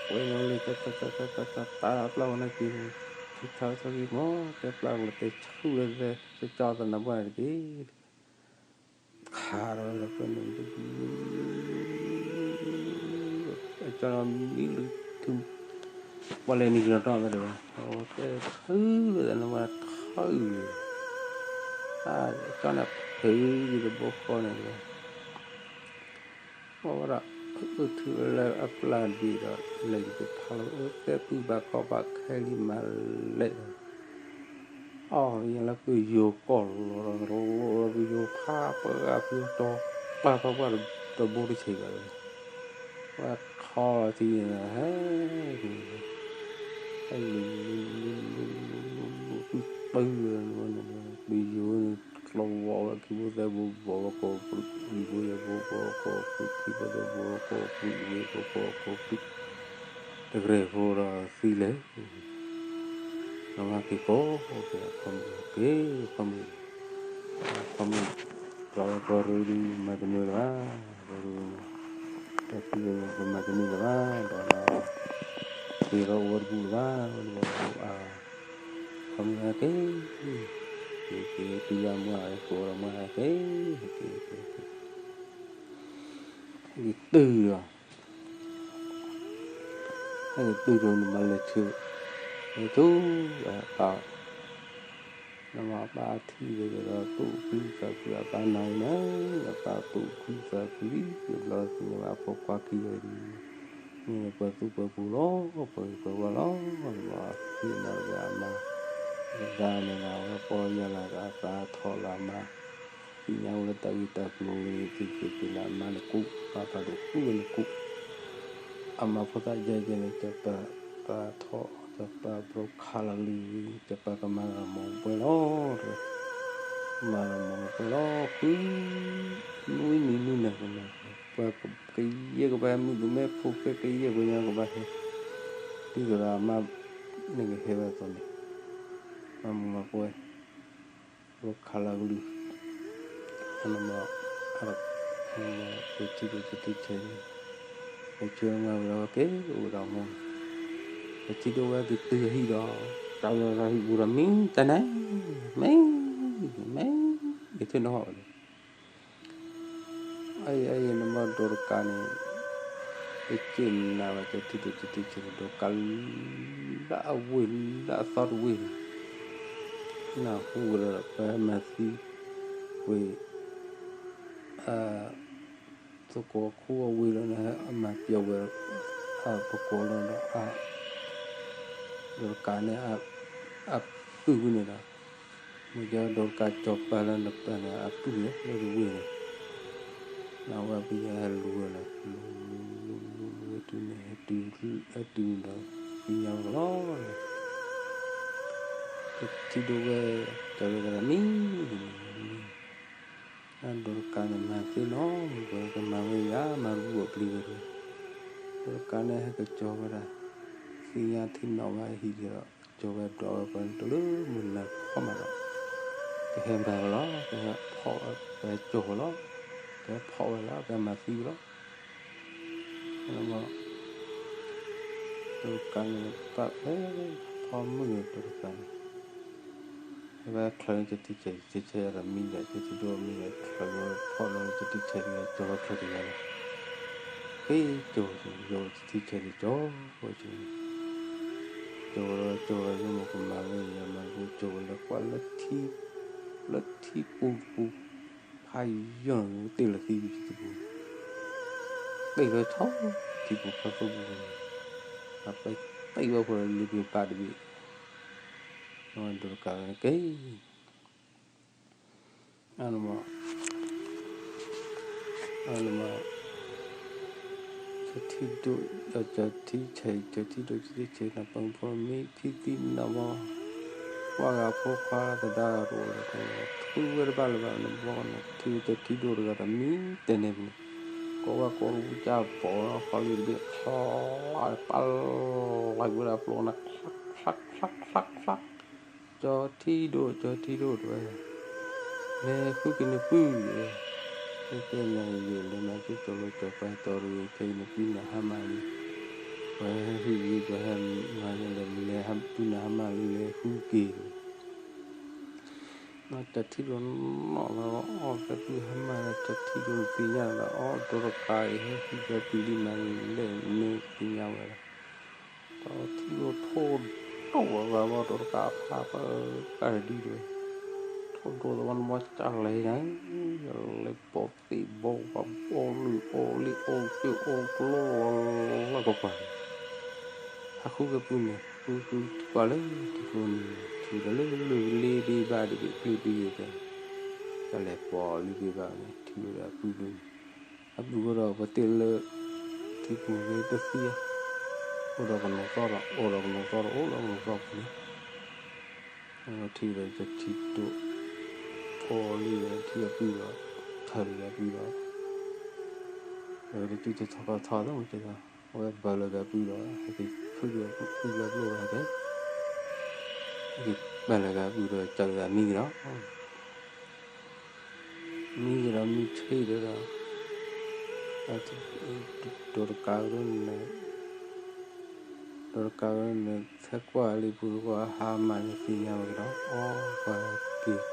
ဝဲန့ၣ်လၢ တၢ် တၢ် တၢ် တၢ် တၢ် တၢ် ပျၢ်ဝဲန့ၣ်က့ၤန့ၣ် ထုးထါဝဲဆီက့ၤမ့ၢ် တဲပျၢ်ကလီၤတဲာ်ဆူဝဲသဲ ကၠီသနဘၣ်တက့ၢ် ခးဒီးဝဲဒီး အကၠီမံလၢထုး ပှၤလဲၤနံၤကလီၤတီၢ်သတးဒီး အဝဲတဲထုးလၢသနဘၣ်ထုး အကၠီန့ၣ်ထုးက့ၤတဘိဃီန့ၣ်ဒီး အဝဲဒၣ် အၢထုးလၢအပျၢ်ဒံးဒီး လဲၤက့ၤဖးလီၤ အၢသဲပုၢ်ဘၣ်ကီဘၣ်ခဲလံမၤလဲၣ်ဒီး အီၣ်ယလၢပယိၤကီၢ်လီၤဒီး လီၤဒီးပယိၤဖးပှၢ်ပယိၤတီၤ ပၢ်ပှၢ်ပှၢ်တဘိတဆံးဘၣ်ဒီး ပှၤထီလီၤထံန့ၣ် ဟဲက့ၤ ဟဲလူၤလူၤလူၤလူၤလူၤလူၤလူၤလူၤ ပုၢ်ပုၢ်ဝဲန့ၣ် ပယိၤန့ၣ် ကျီဝီဝဲခံဘိသဲဘိဘီဝဲကိးပုၢ် လံၤဘိယဲၢ်ဘိဘီဝဲကိးပုၢ် ခံဘိသဲဘိဝဲကိးပုၢ် ဝ့ၢ်ဘိဘီဝဲကိးပုၢ် တကြဲးဖိဒီးသံလဲၣ် နမၤက့ၤကိးက့ၤအခီမုၣ်က့ၤအခီမုၣ် အခီမုၣ် ဒီးပရူဒုးမၤတန့ၢ်လၢၤဘၣ် ပရူန့ၣ် တၢ်သံဝဲန့ၣ် ပမၤတန့ၢ်လၢၤဘၣ် ဒီးနၤ က့ၤဒီးအိၣ်ဝဲတပူၤလၢၤဘၣ် ဝဲတပူၤအါ အခီမုၣ်ဟဲက့ၤ က့ၤက့ၤ တုၤလၢမုၢ်ဟဲက့ၤဒီးမုၢ်ဟဲက့ၤ က့ၤက့ၤက့ၤ ဟဲက့ၤတုၤဒီး ဟဲက့ၤတုၤဒီးနမၤလဲၤဆၢ လဲၤဆူ အပၢ် နမၤအပၢ်ထံၣ်ဒီး သူၣ်ခုသးခု အပၢ်နၤအံၤန့ၣ် အပၢ်သူၣ်ခုသးခုလံ ဘျီသ့ၣ်ညါဘၣ်အဖိခွါခံဂၤဒ် မ့ၢ်ပှၤသူၣ်ပှၤပူၤလီၤ ပှၤဂ့ၤပှၤဝါလီၤ နမၤသ့ၣ်နီၣ်တဂၤအမါ တဂၤန့ၣ်လီၤ ဝဲပီၢ်ယၢ်လၢအသးထီၣ်လၢအမါ သ့ၣ်ညါဝဲလၢတၢ်ဂ့ၢ်တၢ်ကျိၤန့ၣ် က့ၤက့ၤက့ၤလၢအမါန့ၣ်ကူၣ် မၤဖးဒိၣ်ကူၣ်ဝဲန့ၣ်ကူၣ် အမါဖိသၣ်ယဲၢ်ယဲၢ်န့ၣ် ကပာ်သးထီၣ် စီၤပၤဘြီခးလီၤကလုၢ်, စီၤပၤကမၤလီၤမီၤပှဲၤလီၤ, မၤလီၤမီၤပှဲၤလီၤ, ဃုနွံနံၤနွံနၤကမၤ, ပှၤကယဲၢ်ကဘၣ်ဟဲ မုၣ်ကမဲဖိဃဲကယဲၢ်ပှဲၤညီကဘၣ်ဟဲ, ဒ်သိးဒီးအမါန့ၣ်ကဟဲဝဲအသိးန့ၣ်, မၤမီၤမၤပှဲၤ ဘြီခးလီၤကလုၢ်, အနီၢ်မီၢ်, အနီၢ်မီၢ် ကထံဒိၣ်ကထံဆဲးန့ၣ်, ကဆၢမၤဝဲဒီးဝဲက့ၤအိၣ်ဝဲဒီးမိၢ်, ကထံဒိၣ်ဝဲက့ၤတုၤအဟံၣ်ဒီး, ကဝဲဒီးဟံၣ်ပူၤဒီးမံတၢ်န့ၣ်, မံ, မံ, ကထံၣ်နီၣ်ဟီၣ်ဝဲလၢ အအံၤ အအံၤနမီၢ်ဒိးတကးန့ၣ်, ကစ့ၣ်နၤဝဲကထံဒိၣ်ကထံဆဲးန့ၣ် ဒိးကးလၢအဝ့ၢ်လၢအသီတဝ့ၢ်န့ၣ်, နၢ်ဟူဝဲဒီး ပှၤဟဲမၤသံဝဲ သကိးခိၣ်အဝ့ၢ်လၢန့ၣ် အမၤပျီဝဲ ပကိးလၢဒီး ဒိးတကးန့ၣ် အပုၢ်ဝဲန့ၣ်ဒီး မ့ၢ်ကဲဒိးတကးကၠီၤပၤလၢနပၤန့ၣ် အပုၢ်လၢလၢတဝ့ၢ်န့ၣ်, နဝဲပယီၤဟဲလူၤဝဲလီၤ, လူၤလူၤလူၤလူၤဝဲတုၤန့ၣ် ဟဲတုၤဒီး သ့ၣ်ညါဝဲလီၤ, ကထံဒိၣ်ဝဲ ကၠီၤလၢတၢ်မံ, ဒိးတကးန့ၣ်မၤသ့နီၤ မ့ၢ်ပှၤကမၤဝဲယၤ မၤတဘူၣ်အပျံၤဝဲတဝဲ, ဒိးတကးန့ၣ်ဟဲကကၠီၤဝဲဒၣ်, သ့ၣ်ညါထံနီၣ်ဝဲဟံၣ်ဒီး ကကၠီၤဝဲဒီးဝဲပှၤတလၢမုၢ်နၤဖီၣ်မးဒီး, ကဟဲမၤဝဲလီၤ, ကဟဲဖီၣ်ဝဲ ကဟဲကၠီၤဝဲလီၤ, ကဟဲဖီၣ်ဝဲလီၤ ကဟဲမၤသံဝဲလီၤ, ဒိးတကးန့ၣ် ပာ်ဖဲ ဖီမုၢ်န့ၣ် ဒိးတကးန့ၣ် ဟဲဘၣ်ချၢန့ၣ် ကထံဆဲး ကထံဆဲးဒီးမံဒီး ကထံဒိၣ်မံဒီး ချၢဖီၣ်လီၤ ကထံဆဲးတဂၤ ကၠီၤဝဲချၢတဂၤလီၤ, ဃ့ကၠီၤ ကထံဆဲးန့ၣ် ကၠီၤဝဲန့ၣ်, ကၠီၤဝဲလီၤ ကၠီၤဝဲလၢမ့ၢ်ကမၤဝဲယၤမၤတဘူၣ် ကၠီၤဝဲလၢကွၢ်လၢထံ, လၢထံပူၤတပူၤ, ဖးယီၢ်န့ၣ် တ့ၢ်လီၤသံထံပူၤ, တ့ၢ်လီၤဆီ ထံပူၤဖးသိပူၤ, အပတ့ၢ်ဝဲဖိလၢလ့ပ့ၤဘၣ်တဘ့ၣ်, ဒိးတကးန့ၣ်က့ၤ အနမး, အနမး, ကထံဒိၣ်, ကထံဆဲး ကထံဒိၣ် ကထံဆဲး နပၢၤဖိမ့ၢ်ဖံသံနမး, ကွၢ်ဂၤဖိခွါသဒါဂၤတအိၣ်လၢၤ, ထူဝဲတဘၣ်လၢၤဘၣ် နဘီန့ၣ် ထံကထံဒိၣ်တဂၤဒီးမံတဲန့ၣ်ပူၤန့ၣ်, ကိးဝဲကိးတပူၤကၢ်ဘီၣ် ဃီလံတဘ့ၣ် ချါပၢ်လီၤဝဲဒၣ်ပျီန့ၣ် ချါချါချါချါချါ ကၠီထံဒိၣ် ကၠီထံဒိၣ်တဝဲ, လဲၤဃုက့ၤနပုၢ်, တဲတဲနၤယလဲၤမၤကၠိကၠီၤလိကၠီၤပၤတီၤတဂ့ၤ ခဲအံၤနပုၢ်နဟါမၢ်လံ, ပှၤဟဲဟံၣ်လံ ပှၤဟဲမၤလဲၤ ပုၢ်နဟါမၢ်လံ လဲၤဃုက့ၤ, ကၠီထံဒိၣ်နီၢ်လီၤအီၣ် ကပုၢ်ဟါမၢ်လၢ ကၠီထံဒိၣ်နသ့ၣ်ညါလီၤအီၣ် ဒိးတကးအံၤ ဟဲဟံၣ်ကပုၢ်လံမၤလဲၤန့ၣ်သ့ၣ်ညါဝဲလီၤ ကၠီထံဒိၣ်ထိၣ်ဒိၣ်ဝဲဘၣ်ဘီ ဒိးတကးဖးပၢ်ကၢ်တဒုတဝဲ, ထိၣ်ဒိၣ်သဝီနဘီကၢ်လဲၤနၤ, လဲၤဘီသ့ၣ်ဘီဝါ ဘီလုၢ်အီၣ်လ့ၣ်အီၣ်ကၠိအီၣ်ကလီလီၤလီၤကွၢ်ကွၢ်, ဟးဃုက့ၤပုၢ်န့ၣ် ဃုဃုကွၢ်လၢထံကျိန့ၣ် ထံဒီးလၢလၢၢ်လ့ဒ့ဘၣ်ဒ့ဘ့ၣ်ကျ့ဒ့ယဲၢ်ကဲ, တၢ်လဲၤပိာ်လံဘ့ၣ်ဘၣ်န့ၣ် ထံဝဲဒီးအပုၢ်န့ၣ်, အပုၢ်ဝဲဒီးပတဲလၢ ထံပူၤန့ၣ်တသံဧါ, အိၣ်ဒီးကနိးသီၣ်ဒီး အိၣ်ဒီးကနိးသီၣ်ဒီး အိၣ်ဒီးကနိးသီၣ်ပူၤန့ၣ်, ထံဒီးကၠီထံဒိၣ် အိၣ်လံဒီးထံအပုၢ်ဒီး ထၢလံဒီးအပုၢ်ဒီး ဝဲတတုၤတထီၣ်ကီထီၣ်သ့ၣ်မးကဲဒီး အဝဲဘၢလီၤက့ၤအပုၢ်ဒီး ဟဲက့ၤဖုၣ်က့ၤအပုၢ်လၢပျိၢ်ဒီးဟဲက့ၤ, ဟဲက့ၤဘၢလီၤက့ၤအပုၢ်ဒီး ကၢ်လီၤမံက့ၤဒီး မံက့ၤဒီးမုၢ်ဆ့ၣ်ဒီး ဒိးတကးကဒီးန့ၣ် ဒိးတကးကဒီးန့ၣ် ဟဲကွၢ်လံပူၤတကီၢ် အဟါမၢ်န့ၣ်သ့ၣ်ညါဝဲကဒီး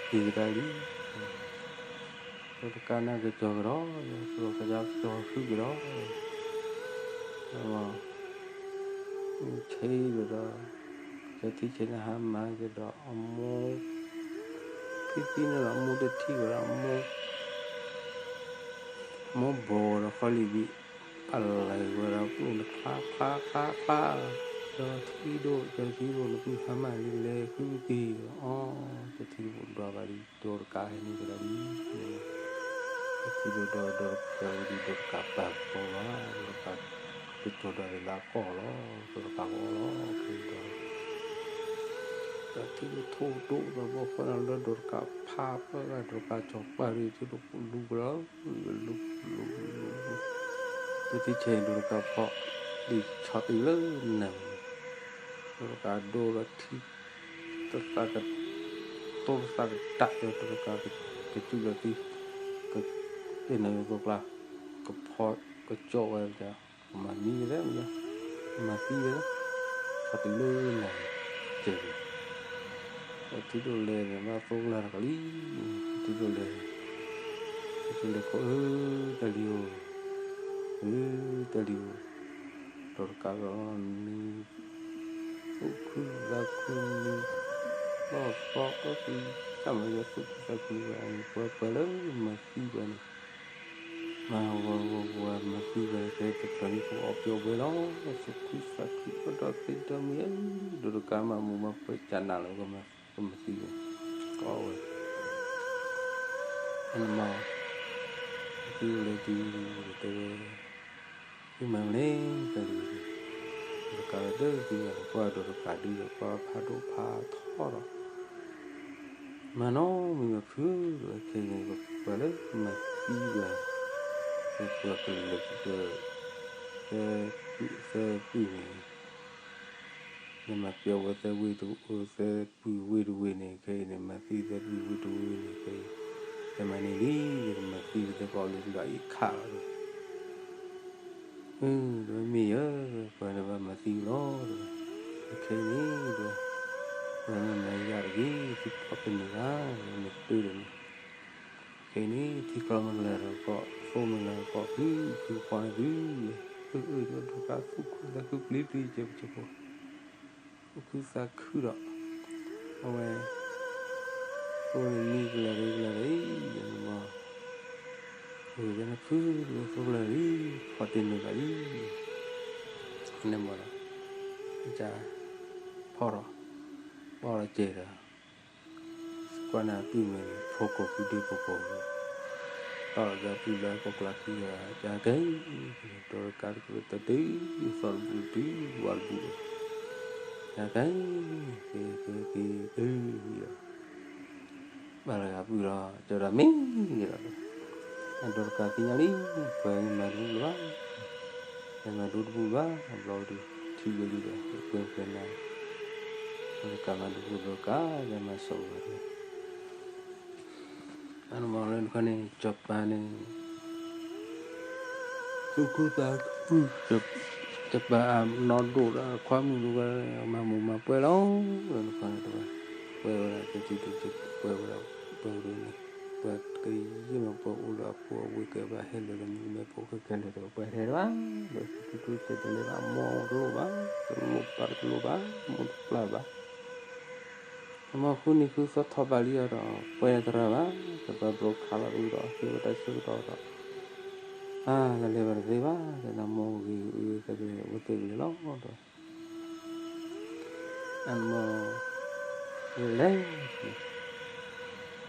အီၣ်ပှၤက့ၤ က့ၤကဒါလံ ဒိးတကးန့ၣ်ကစီၤကဒီး ကစီၤကစီၤဃုကဒီး ဆ့ဒီး ကထံဆဲးန့ၣ်ဟါမၢ်ကဒီး အမိၢ် ဖံဖံန့ၣ်ဒီး အမိၢ်တထံၣ်ဝဲဒီး အမိၢ် မိၢ်ဘီဒီးဃီလံၤဘံၣ် ပလဲၤဝဲဒီးပျိၢ်န့ၣ် ချါချါချါချါ ကၠီထံဒိၣ် ကၠီထံဒိၣ် နပုၢ်ဟါမၢ်လံလဲၤဃုက့ၤဒီး အီ ကၠီထံဒိၣ်ဒွးဘၣ်လံ ဒိးတကးဟဲန့ၣ်ကဒီးလံ ကၠီထံဒိၣ်ဒွးဒီးကၠီဝဲဒၣ် ဒိးတကးပာ်ဘီဘၣ် ဒိးတကး တကၠီၤဒၣ်လၢအကီၢ်လီၤ, ဒီးတကးလီၤလီၤ, ခဲအံၤဒီး တၢ်ထံၣ်ဒိၣ်ထိၣ်ဒိၣ်ဒီး ဘီဃီန့ၣ်လၢဒီးတကးဖးပၢၢ်ဂၤ ဒီးတကးကၠီၤပာ်ဒ်ထံဒိၣ်ပလူၤကလီၤ, လူၤလူၤလူၤလူၤ, တထံၣ်ဆဲးဒီးတကးဖီၣ် ဒ်ဆီၣ်တုၤလၢနၤ, ဒီးတကးဒိဒီးထံ တသးက တိၢ်တသးကတးဒီးတကးကစူၢ်လီၤသံ, က ကနၢ်ယိၤသိကျါ ကဖီၣ်ကကၠီဝဲ ကမၤမံဝဲဒၣ်, ကမၤသံဝဲဒၣ်, ဆီၣ်တုၤလၢနၤန့ၣ်, ကဲ, ထံဒိၣ်လဲၤန့ၣ် ဘၣ်သိကလၢတကးလံ, ထံဒိၣ်လဲၤ, ထံဒိၣ်လဲၤခိၣ်ဧၢ, တၢ်လံၤဧၢ, ဧၢ, တၢ်လံၤဧၢ, ဒီးတကးဒီး နံၤ သူၣ်ခုသးခုနံၤ, လီၢ်သီအၢသံ, တၢ်မၤယွၤသူၣ်ခုသးခုဝဲန့ၣ် ပှၤပှၤလၢမၤသံပှၤန့ၣ်, မၤဝဲဝဲဝဲမၤသံပှၤန့ၣ် ကဲတဖျၢၣ်န့ၣ်ကအိၣ်ပျီဝဲလီၤ, သူၣ်ခုသးခု အိၣ်ဒီးသံဒီမံၤ, ဒီးတကးမၤမူးမၤပှဲၤကနၣ်လၢကမၤသံဝဲ, ကီဝဲ အနမၤ, သံဝဲလဲၤတုၤ, တဲဝဲ, သုမၤမနုၤလဲၣ်, တၢ်လံၤ, တကးဝဲဒၣ်သ့ၣ်ညါလၢပှၤဒီးတကးဒုဒီး ပှၤဖးဒိၣ်ဖးထီဒီး, မၤနီတမံၤဘၣ်ဖု, ဒီးခဲအံၤန့ၣ် ပှၤလၢမၤသံပှၤ, ပှၤကလုာ်ကလုာ်, သဲပုၢ်သဲပုၢ်န့ၣ် နမၤပျီဝဲသဲဝ့ၢ်တဝ့ၢ်, သဲပုၢ်ဝ့ၢ်တဝ့ၢ်န့ၣ် ခဲအံၤန့ၣ် မၤသံသဲပုၢ်ဝ့ၢ်တဝ့ၢ်န့ၣ် ခဲအံၤ, ယမၤန့ၢ်လံ, ယကမၤသံဝဲသဲကီးလၢလီၤအံၤခးလီၤဒီး, အၢ ဒီးမ့ၢ်ယၤ, ပှၤန့ၣ်ဘၣ်မၤသံလီၤဒီး, ခဲအံၤန့ၣ်ဒီး, ပှၤမၤယၤတဂ့ၤ, သုဖီၣ်တန့ၢ်ဘၣ်, မ့ၢ်တပၢၢ်ဒီးန့ၣ် ခဲအံၤန့ၣ် ထံကျီမ့ၢ်ကလၤဒီးကီး, သိမ့ၢ်ကလၤဒီးကီး, ဖုဖုဖီၣ်န့ၢ်သု, အၢ အၢ ဒီးတကးသူၣ်ခုသးခုပျံၤပျံၤ ကဲပကဲဖိ, သူၣ်ခုသးခုဒီး, အဝဲ, သိန့ၣ်မံကလၤဒီးကလၤဒီးအံၤ, ယမၤ, အၢ ယနဖု သိကျၢၤလံ, ဖီၣ်တ့ၢ်နုာ်ဘၣ်လံ, န့ၣ်မၤဒီး, ကစၢ်, ဖီၣ်ဒီး, ဘီၣ်ဒီးကဲဒီး ကွၢ်န့ၣ်အပုၢ်မ့ၢ်န့ၣ် ဖိကိးကုဒုဖိကိး, တီၢ်လီၤက့ၤအပုၢ်လၢအကိးကျါခံဂၤ, ကကဲ, ဒီးတကးတကးတတုၤ, သီၣ်တဘူၣ်တတုၤ, ဝါတဘူၣ်ဒီး, ကကဲ, ကကဲက့ၤ, အၢ, ဒီး, ဘၣ်လီၤက့ၤအပုၢ်လီၤ, ကၠီဒီးမ့ၢ်ဒီး, အဒီးတကးသ့ၣ်ညါလံ, ပှၤမၤတဘူၣ်လၢၤဘၣ် ဟဲမၤဒိတဘူၣ်ဘၣ်, အဘျီဒုး, ထံၣ်ဝဲလံဒီး ပှဲၤပှဲၤနၤ, ဒီးတကးမၤဒိတဘူၣ်ဒီးတကး, ယမၤစိးဝဲဒီး, အန့ၣ်မၤလၢနခီန့ၣ် စီၤပၤန့ၣ်, သူၣ်ခုသးခု, စီၤပၤအနီၢ်ဒိၣ်ဒီးခွါမုၣ်ဒိၣ်ဝဲ, မၤမူးမၤပှဲၤလီၤ, လၢနခီန့ၣ်တဝဲ, ပှဲၤဝဲဒၣ်ကထံၣ်တထံၣ် ပှဲၤဝဲဒၣ်, ပှဲၤဝဲဒၣ်န့ၣ်, ပှၤကယဲၢ်မ့ၢ်ပှၤအိၣ်လၢအဖိအဝ့ၢ်ကဲဘၣ်ဟဲလၢာ်ဒီးမုၢ်မဲဖိခဲကဲလဲၣ်ဒီး ပှဲၤထဲတဘၣ်, ဒီးသူသူသူစဲးတလဲဘၣ်, မိၢ်တလိၣ်ဘၣ်, တလိၣ်ပၢ်တလိၣ်ဘၣ်, မိၢ်တပျၢ်ဘၣ် အမ့ၢ်ဃုနံၤဃုသီထီၣ်ဘးလံအီၤဒီး ပှဲၤသရၣ်ဘၣ်, စီၤပၤဘျီခးလီၤအုဒီး ဟ့ၣ်ဝဲတၢ်ဆၢကတီၢ်ဒီး, အါ တလဲၤဘၣ်တသ့ဘၣ်, ဒီးနမိၢ်ဂ့ၤအုသဲကလဲၤ ဝဲသ့ၣ်ကလဲၤလီၤဒီး, အမ့ၢ်, လဲၤ,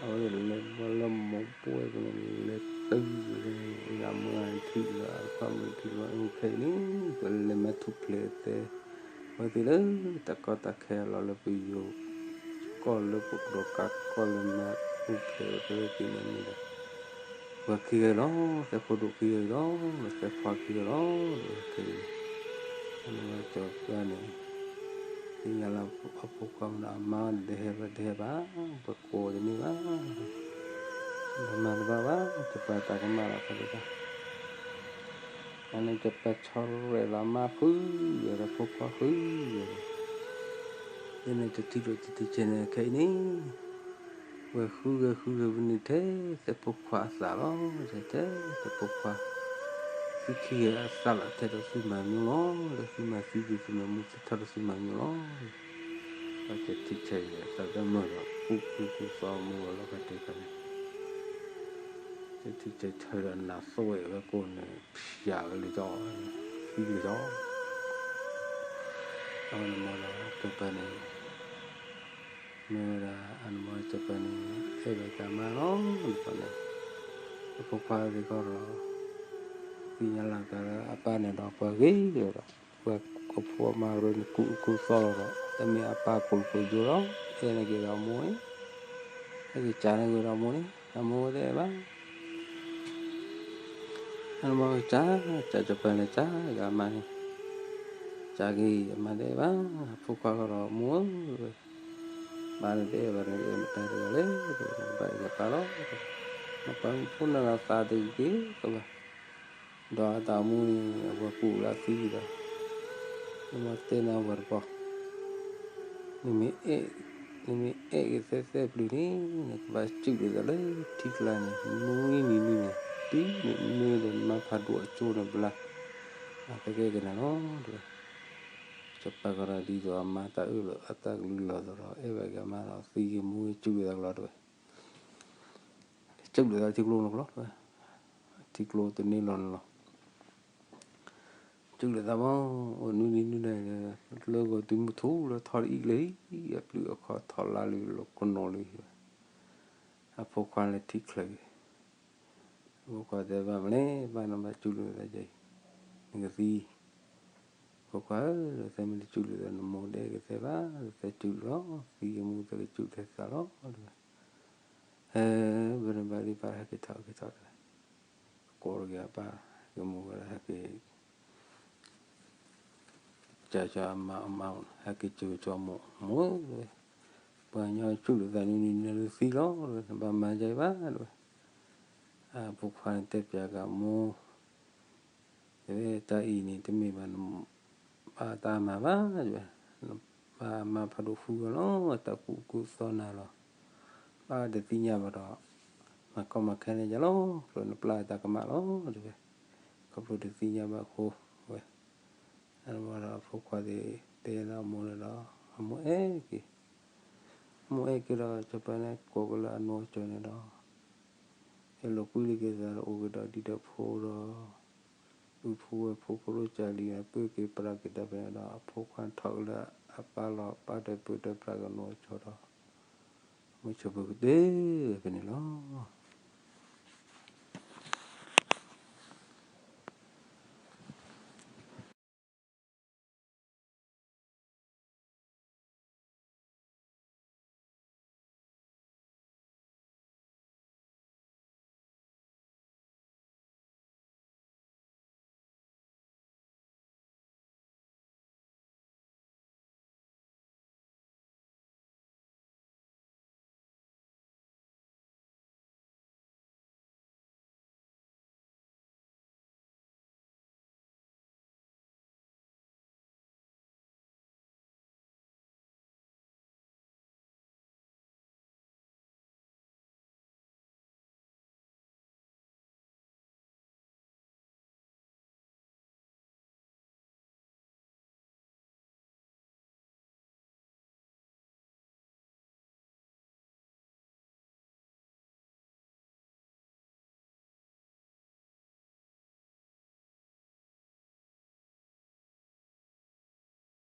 အဝဲလဲၤဘၣ်လၢမိၢ်ပှဲၤကန့ၣ် လဲၤတုၤန့ၣ် အမိၢ်ထံၣ်လီၤ အခွါမုၣ်ထံၣ်လီၤ ခဲအံၤန့ၣ် ပလဲၤမၤထူၣ်ဖျဲးသဲ ဝဲသ့ၣ်လၢတၢ်ကီတၢ်ခဲအလီၢ်လၢပယိၤကီၢ်လၢပဒီးကးကီၢ်လၢမၤထူၣ်ဖျဲးဝဲသ့ၣ်န့ၣ်မ့ၢ်ဒီး, ပှၤခံဂၤအံၤလီၤ, သဲဖိဒိၣ်ခံဂၤအံၤလီၤ, ဒီးသဲခွါခံဂၤလီၤ, ဒီးခဲအံၤန့ၣ်, အန့ၣ်ဝဲစီၤပၤန့ၣ် သ့ၣ်ညါလၢအဖိခွါမ့ၢ်ဒီးအမါန့ၣ် တဟဲဘၣ်တဟဲဘၣ်, ပှၤကိးတန့ၢ်ဘၣ်, ပမၤတဘၣ်ဘၣ်, စီၤပၤတၢ်ကမၣ်လီၤခီဒ်ဘၣ် အန့ၣ်စီၤပၤဆီရဲၣ်လီၤအမါဃုဂၤဒီးဖိခွါဃုဂၤဒီး, ဒ်န့ၣ်တထံၣ်ဒီးတထံၣ်ဆဲးန့ၣ်ခဲအံၤန့ၣ်, ဝဲဃုဂၤဃုဂၤဝဲန့ၣ်ထဲသဲဖိခွါအသးလီၤ, ထဲသဲဖိခွါ သုခံဂၤအသးလီၤ ထဲဒီးသုမၤမံၤလီၤ, ဒီးသုမၤသံသုမၤမူသ့ထီၣ်ဒီးသုမၤမံၤလီၤ, ဒီးတထံၣ်ဆဲးန့ၣ် သးတမုာ်ဒီး ကူကူကူသီမူအလီၢ်ခါတ့ၢ်ခါန့ၣ် တထံၣ်ဆဲးဆၢဒီးနးသိဝဲဝဲကိးန့ၣ် ဖျးဝဲလၢကၠီ, သံလၢကၠီ, အဝဲန့ၣ်မ့ၢ်ဒီးစီၤပၤန့ၣ်, မ့ၢ်ဝဲဒၣ်အန့ၣ်မ့ၢ်စီၤပၤန့ၣ် အဲၣ်ဘၣ်တၢ်မါလီၤ, န့ၣ်, အဖိခွါသ့ၣ်ခီဒီး သ့ၣ်ညါလီၤသးလၢအပၢ်န့ၣ်ဒီး ပှၤဂ့ၤဒီး ပှၤအဖိအမါရၢန့ၣ် ကူကူသီလီၤဒီး တမ့ၢ်အပၢ်ကူကူယိလီၤ, အဲၣ်န့ၢ်က့ၤဒီးအမိၢ်အံၤ, အဲၣ်က့ၤကးန့ၢ်က့ၤဒီးအမိၢ်န့ၣ် အမိၢ်တအဲၣ်ဘၣ် အမါကစၢ်, ကစၢ်ကပၤလဲၤကးဂၤအမါန့ၣ်, ကးက့ၤအမါတအဲၣ်ဘၣ်, အဖိခွါဃီဒီးအမိၢ်ဧၢ, မါန့ၣ်တအဲၣ်ဘၣ်န့ၣ် အဲၣ်မတၤတဂၤလဲၣ်, ဘၣ်အဲၣ်ကပၢ်လီၤ, နပၢ်မုၣ်ဖိနၢ်လီၤသးတဂ့ၤက့ၤကဘၣ်, ဒီးအတၢ်အိၣ်မူန့ၣ် အဝဲကူၣ်လၢအသံဒီး, နမ့ၢ်တဲနၤဝဲတပီၤ နမ့ၢ်အဲၣ်, နမ့ၢ်အဲၣ်က့ၤသဲသဲပျုၤန့ၣ် နကဘၣ်စုၣ်လိာ်သးလၢထံကျါန့ၣ် နွံနံၤနွံနံၤန့ၣ် တုၤနမ့ၢ်ဒီးနမါဖးဒိၣ်အစိန့ၣ်ဘျါ, အသကဲကနၤလီၤတဝဲ, စီၤပၤကဒီးဒ်သိးအမါတၢ်အၢၣ်လီၤအတၢ်ကလုၢ်လီၤသးဒီး အဲၣ်ဘၣ်က့ၤအမါဒီးသံက့ၤမူက့ၤစုၣ်လိာ်သးကလီၤတဝဲ စုၣ်လိာ်သးထံကျိန့ၣ်ကလီၤ, ထံကျိတန့ၢ်လီၤန့ၣ်လီၤ. စုၣ်လိာ်သးမး, အိၣ်နွံနံၤနွံနံၤဒီး လၢဂီၤတုၤမုၢ်ထူၣ်လၢထီၣ်လၢအံၣ်လၢဟံၣ် အပျုၢ်အခီၣ်ထီၣ်လါလၢလီၤကနိးလၢဟံၣ်ဝဲ, အဖိခွါလၢထံချၢက့ၤ, အဖိခွါတဲဘၣ်မလဲၣ်, ဘၣ်နဘၣ်စုၣ်လိာ်သးယဲအံၤ, နကသံ ဖိခွါဧၢ, သဲမ့ၢ်တစုၣ်လိာ်သး နမိၢ်ဒဲကသဲဘၣ်, သဲစုၣ်လီၤ, သံကမူသဲကစုၣ်ထဲသးလီၤတဝဲ, ဟဲ, ဘၣ်နဘၣ်ဒ်ပၢ်ဟဲက့ၤထီၣ်က့ၤထီၣ်တဝဲ, ကိးက့ၤအပၢ်, ကမူဝဲဒၣ်ဟဲက့ၤ ကၢ်ကၢ်အမါအမါ, ဟဲက့ၤကၢ်ကၢ်မိၢ်, မိၢ်ဧၢ, ပှၤကညီစုၣ်လိာ်သးနွံနံၤနွံနံၤလၢသံလီၤ, နဘၣ်မၤယဲဘၣ်တဝဲ, အဖိခွါန့ၣ်တဲပျးက့ၤမိၢ်, တဝဲတၢ်အံၤန့ၣ် တမ့ၢ်ဘၣ်နဘၣ်တၢ်မၤဘၣ်တဝဲ, နဘၣ်မါဖးဒိၣ်ဃုဂၤလီၤ, တၢ်ကူကူသီနၤလီၤ, ဘၣ်တသ့ၣ်ညါဘၣ်ဒီး မၤကီမၤခဲန့ၢ်ယၤလီၤ, ကျိနပျၢ်တၢ်ကမၣ်လီၤတဝဲ, ခီဖျိတသ့ၣ်ညါဘၣ်အဃိဝဲ, အဝဲဒီးအဖိခွါသ့ၣ်တဲလၢအမိၢ်န့ၣ်ဒီး အမိၢ်အဲၣ်က့ၤ, အမိၢ်အဲၣ်က့ၤဒီး စီၤပၤန့ၣ်ကိးက့ၤလၢအနိအကၠီၤန့ၣ်ဒီး ဟဲလီၤကွံလံက့ၤသးဒီးအိၣ်က့ၤဒီးဒ်ဒီးဖိဒီး ပုၢ်ဖိဝဲၢ်ဖိဖိဒိၣ်ကၢ်လံၤန့ၣ် ပၢၢ်က့ၤပြးက့ၤတၢ်ဖဲန့ၣ်ဒီး အဖိခွါထီၣ်က့ၤလၢအပၢ်လီၢ် ပၢၢ်တၢ်ပၢၢ်တၢ်ပြးက့ၤနိအကၠီၤဒီး မုၢ်ဆၢဖုကတၢၢ်ဖဲန့ၣ်လီၤ.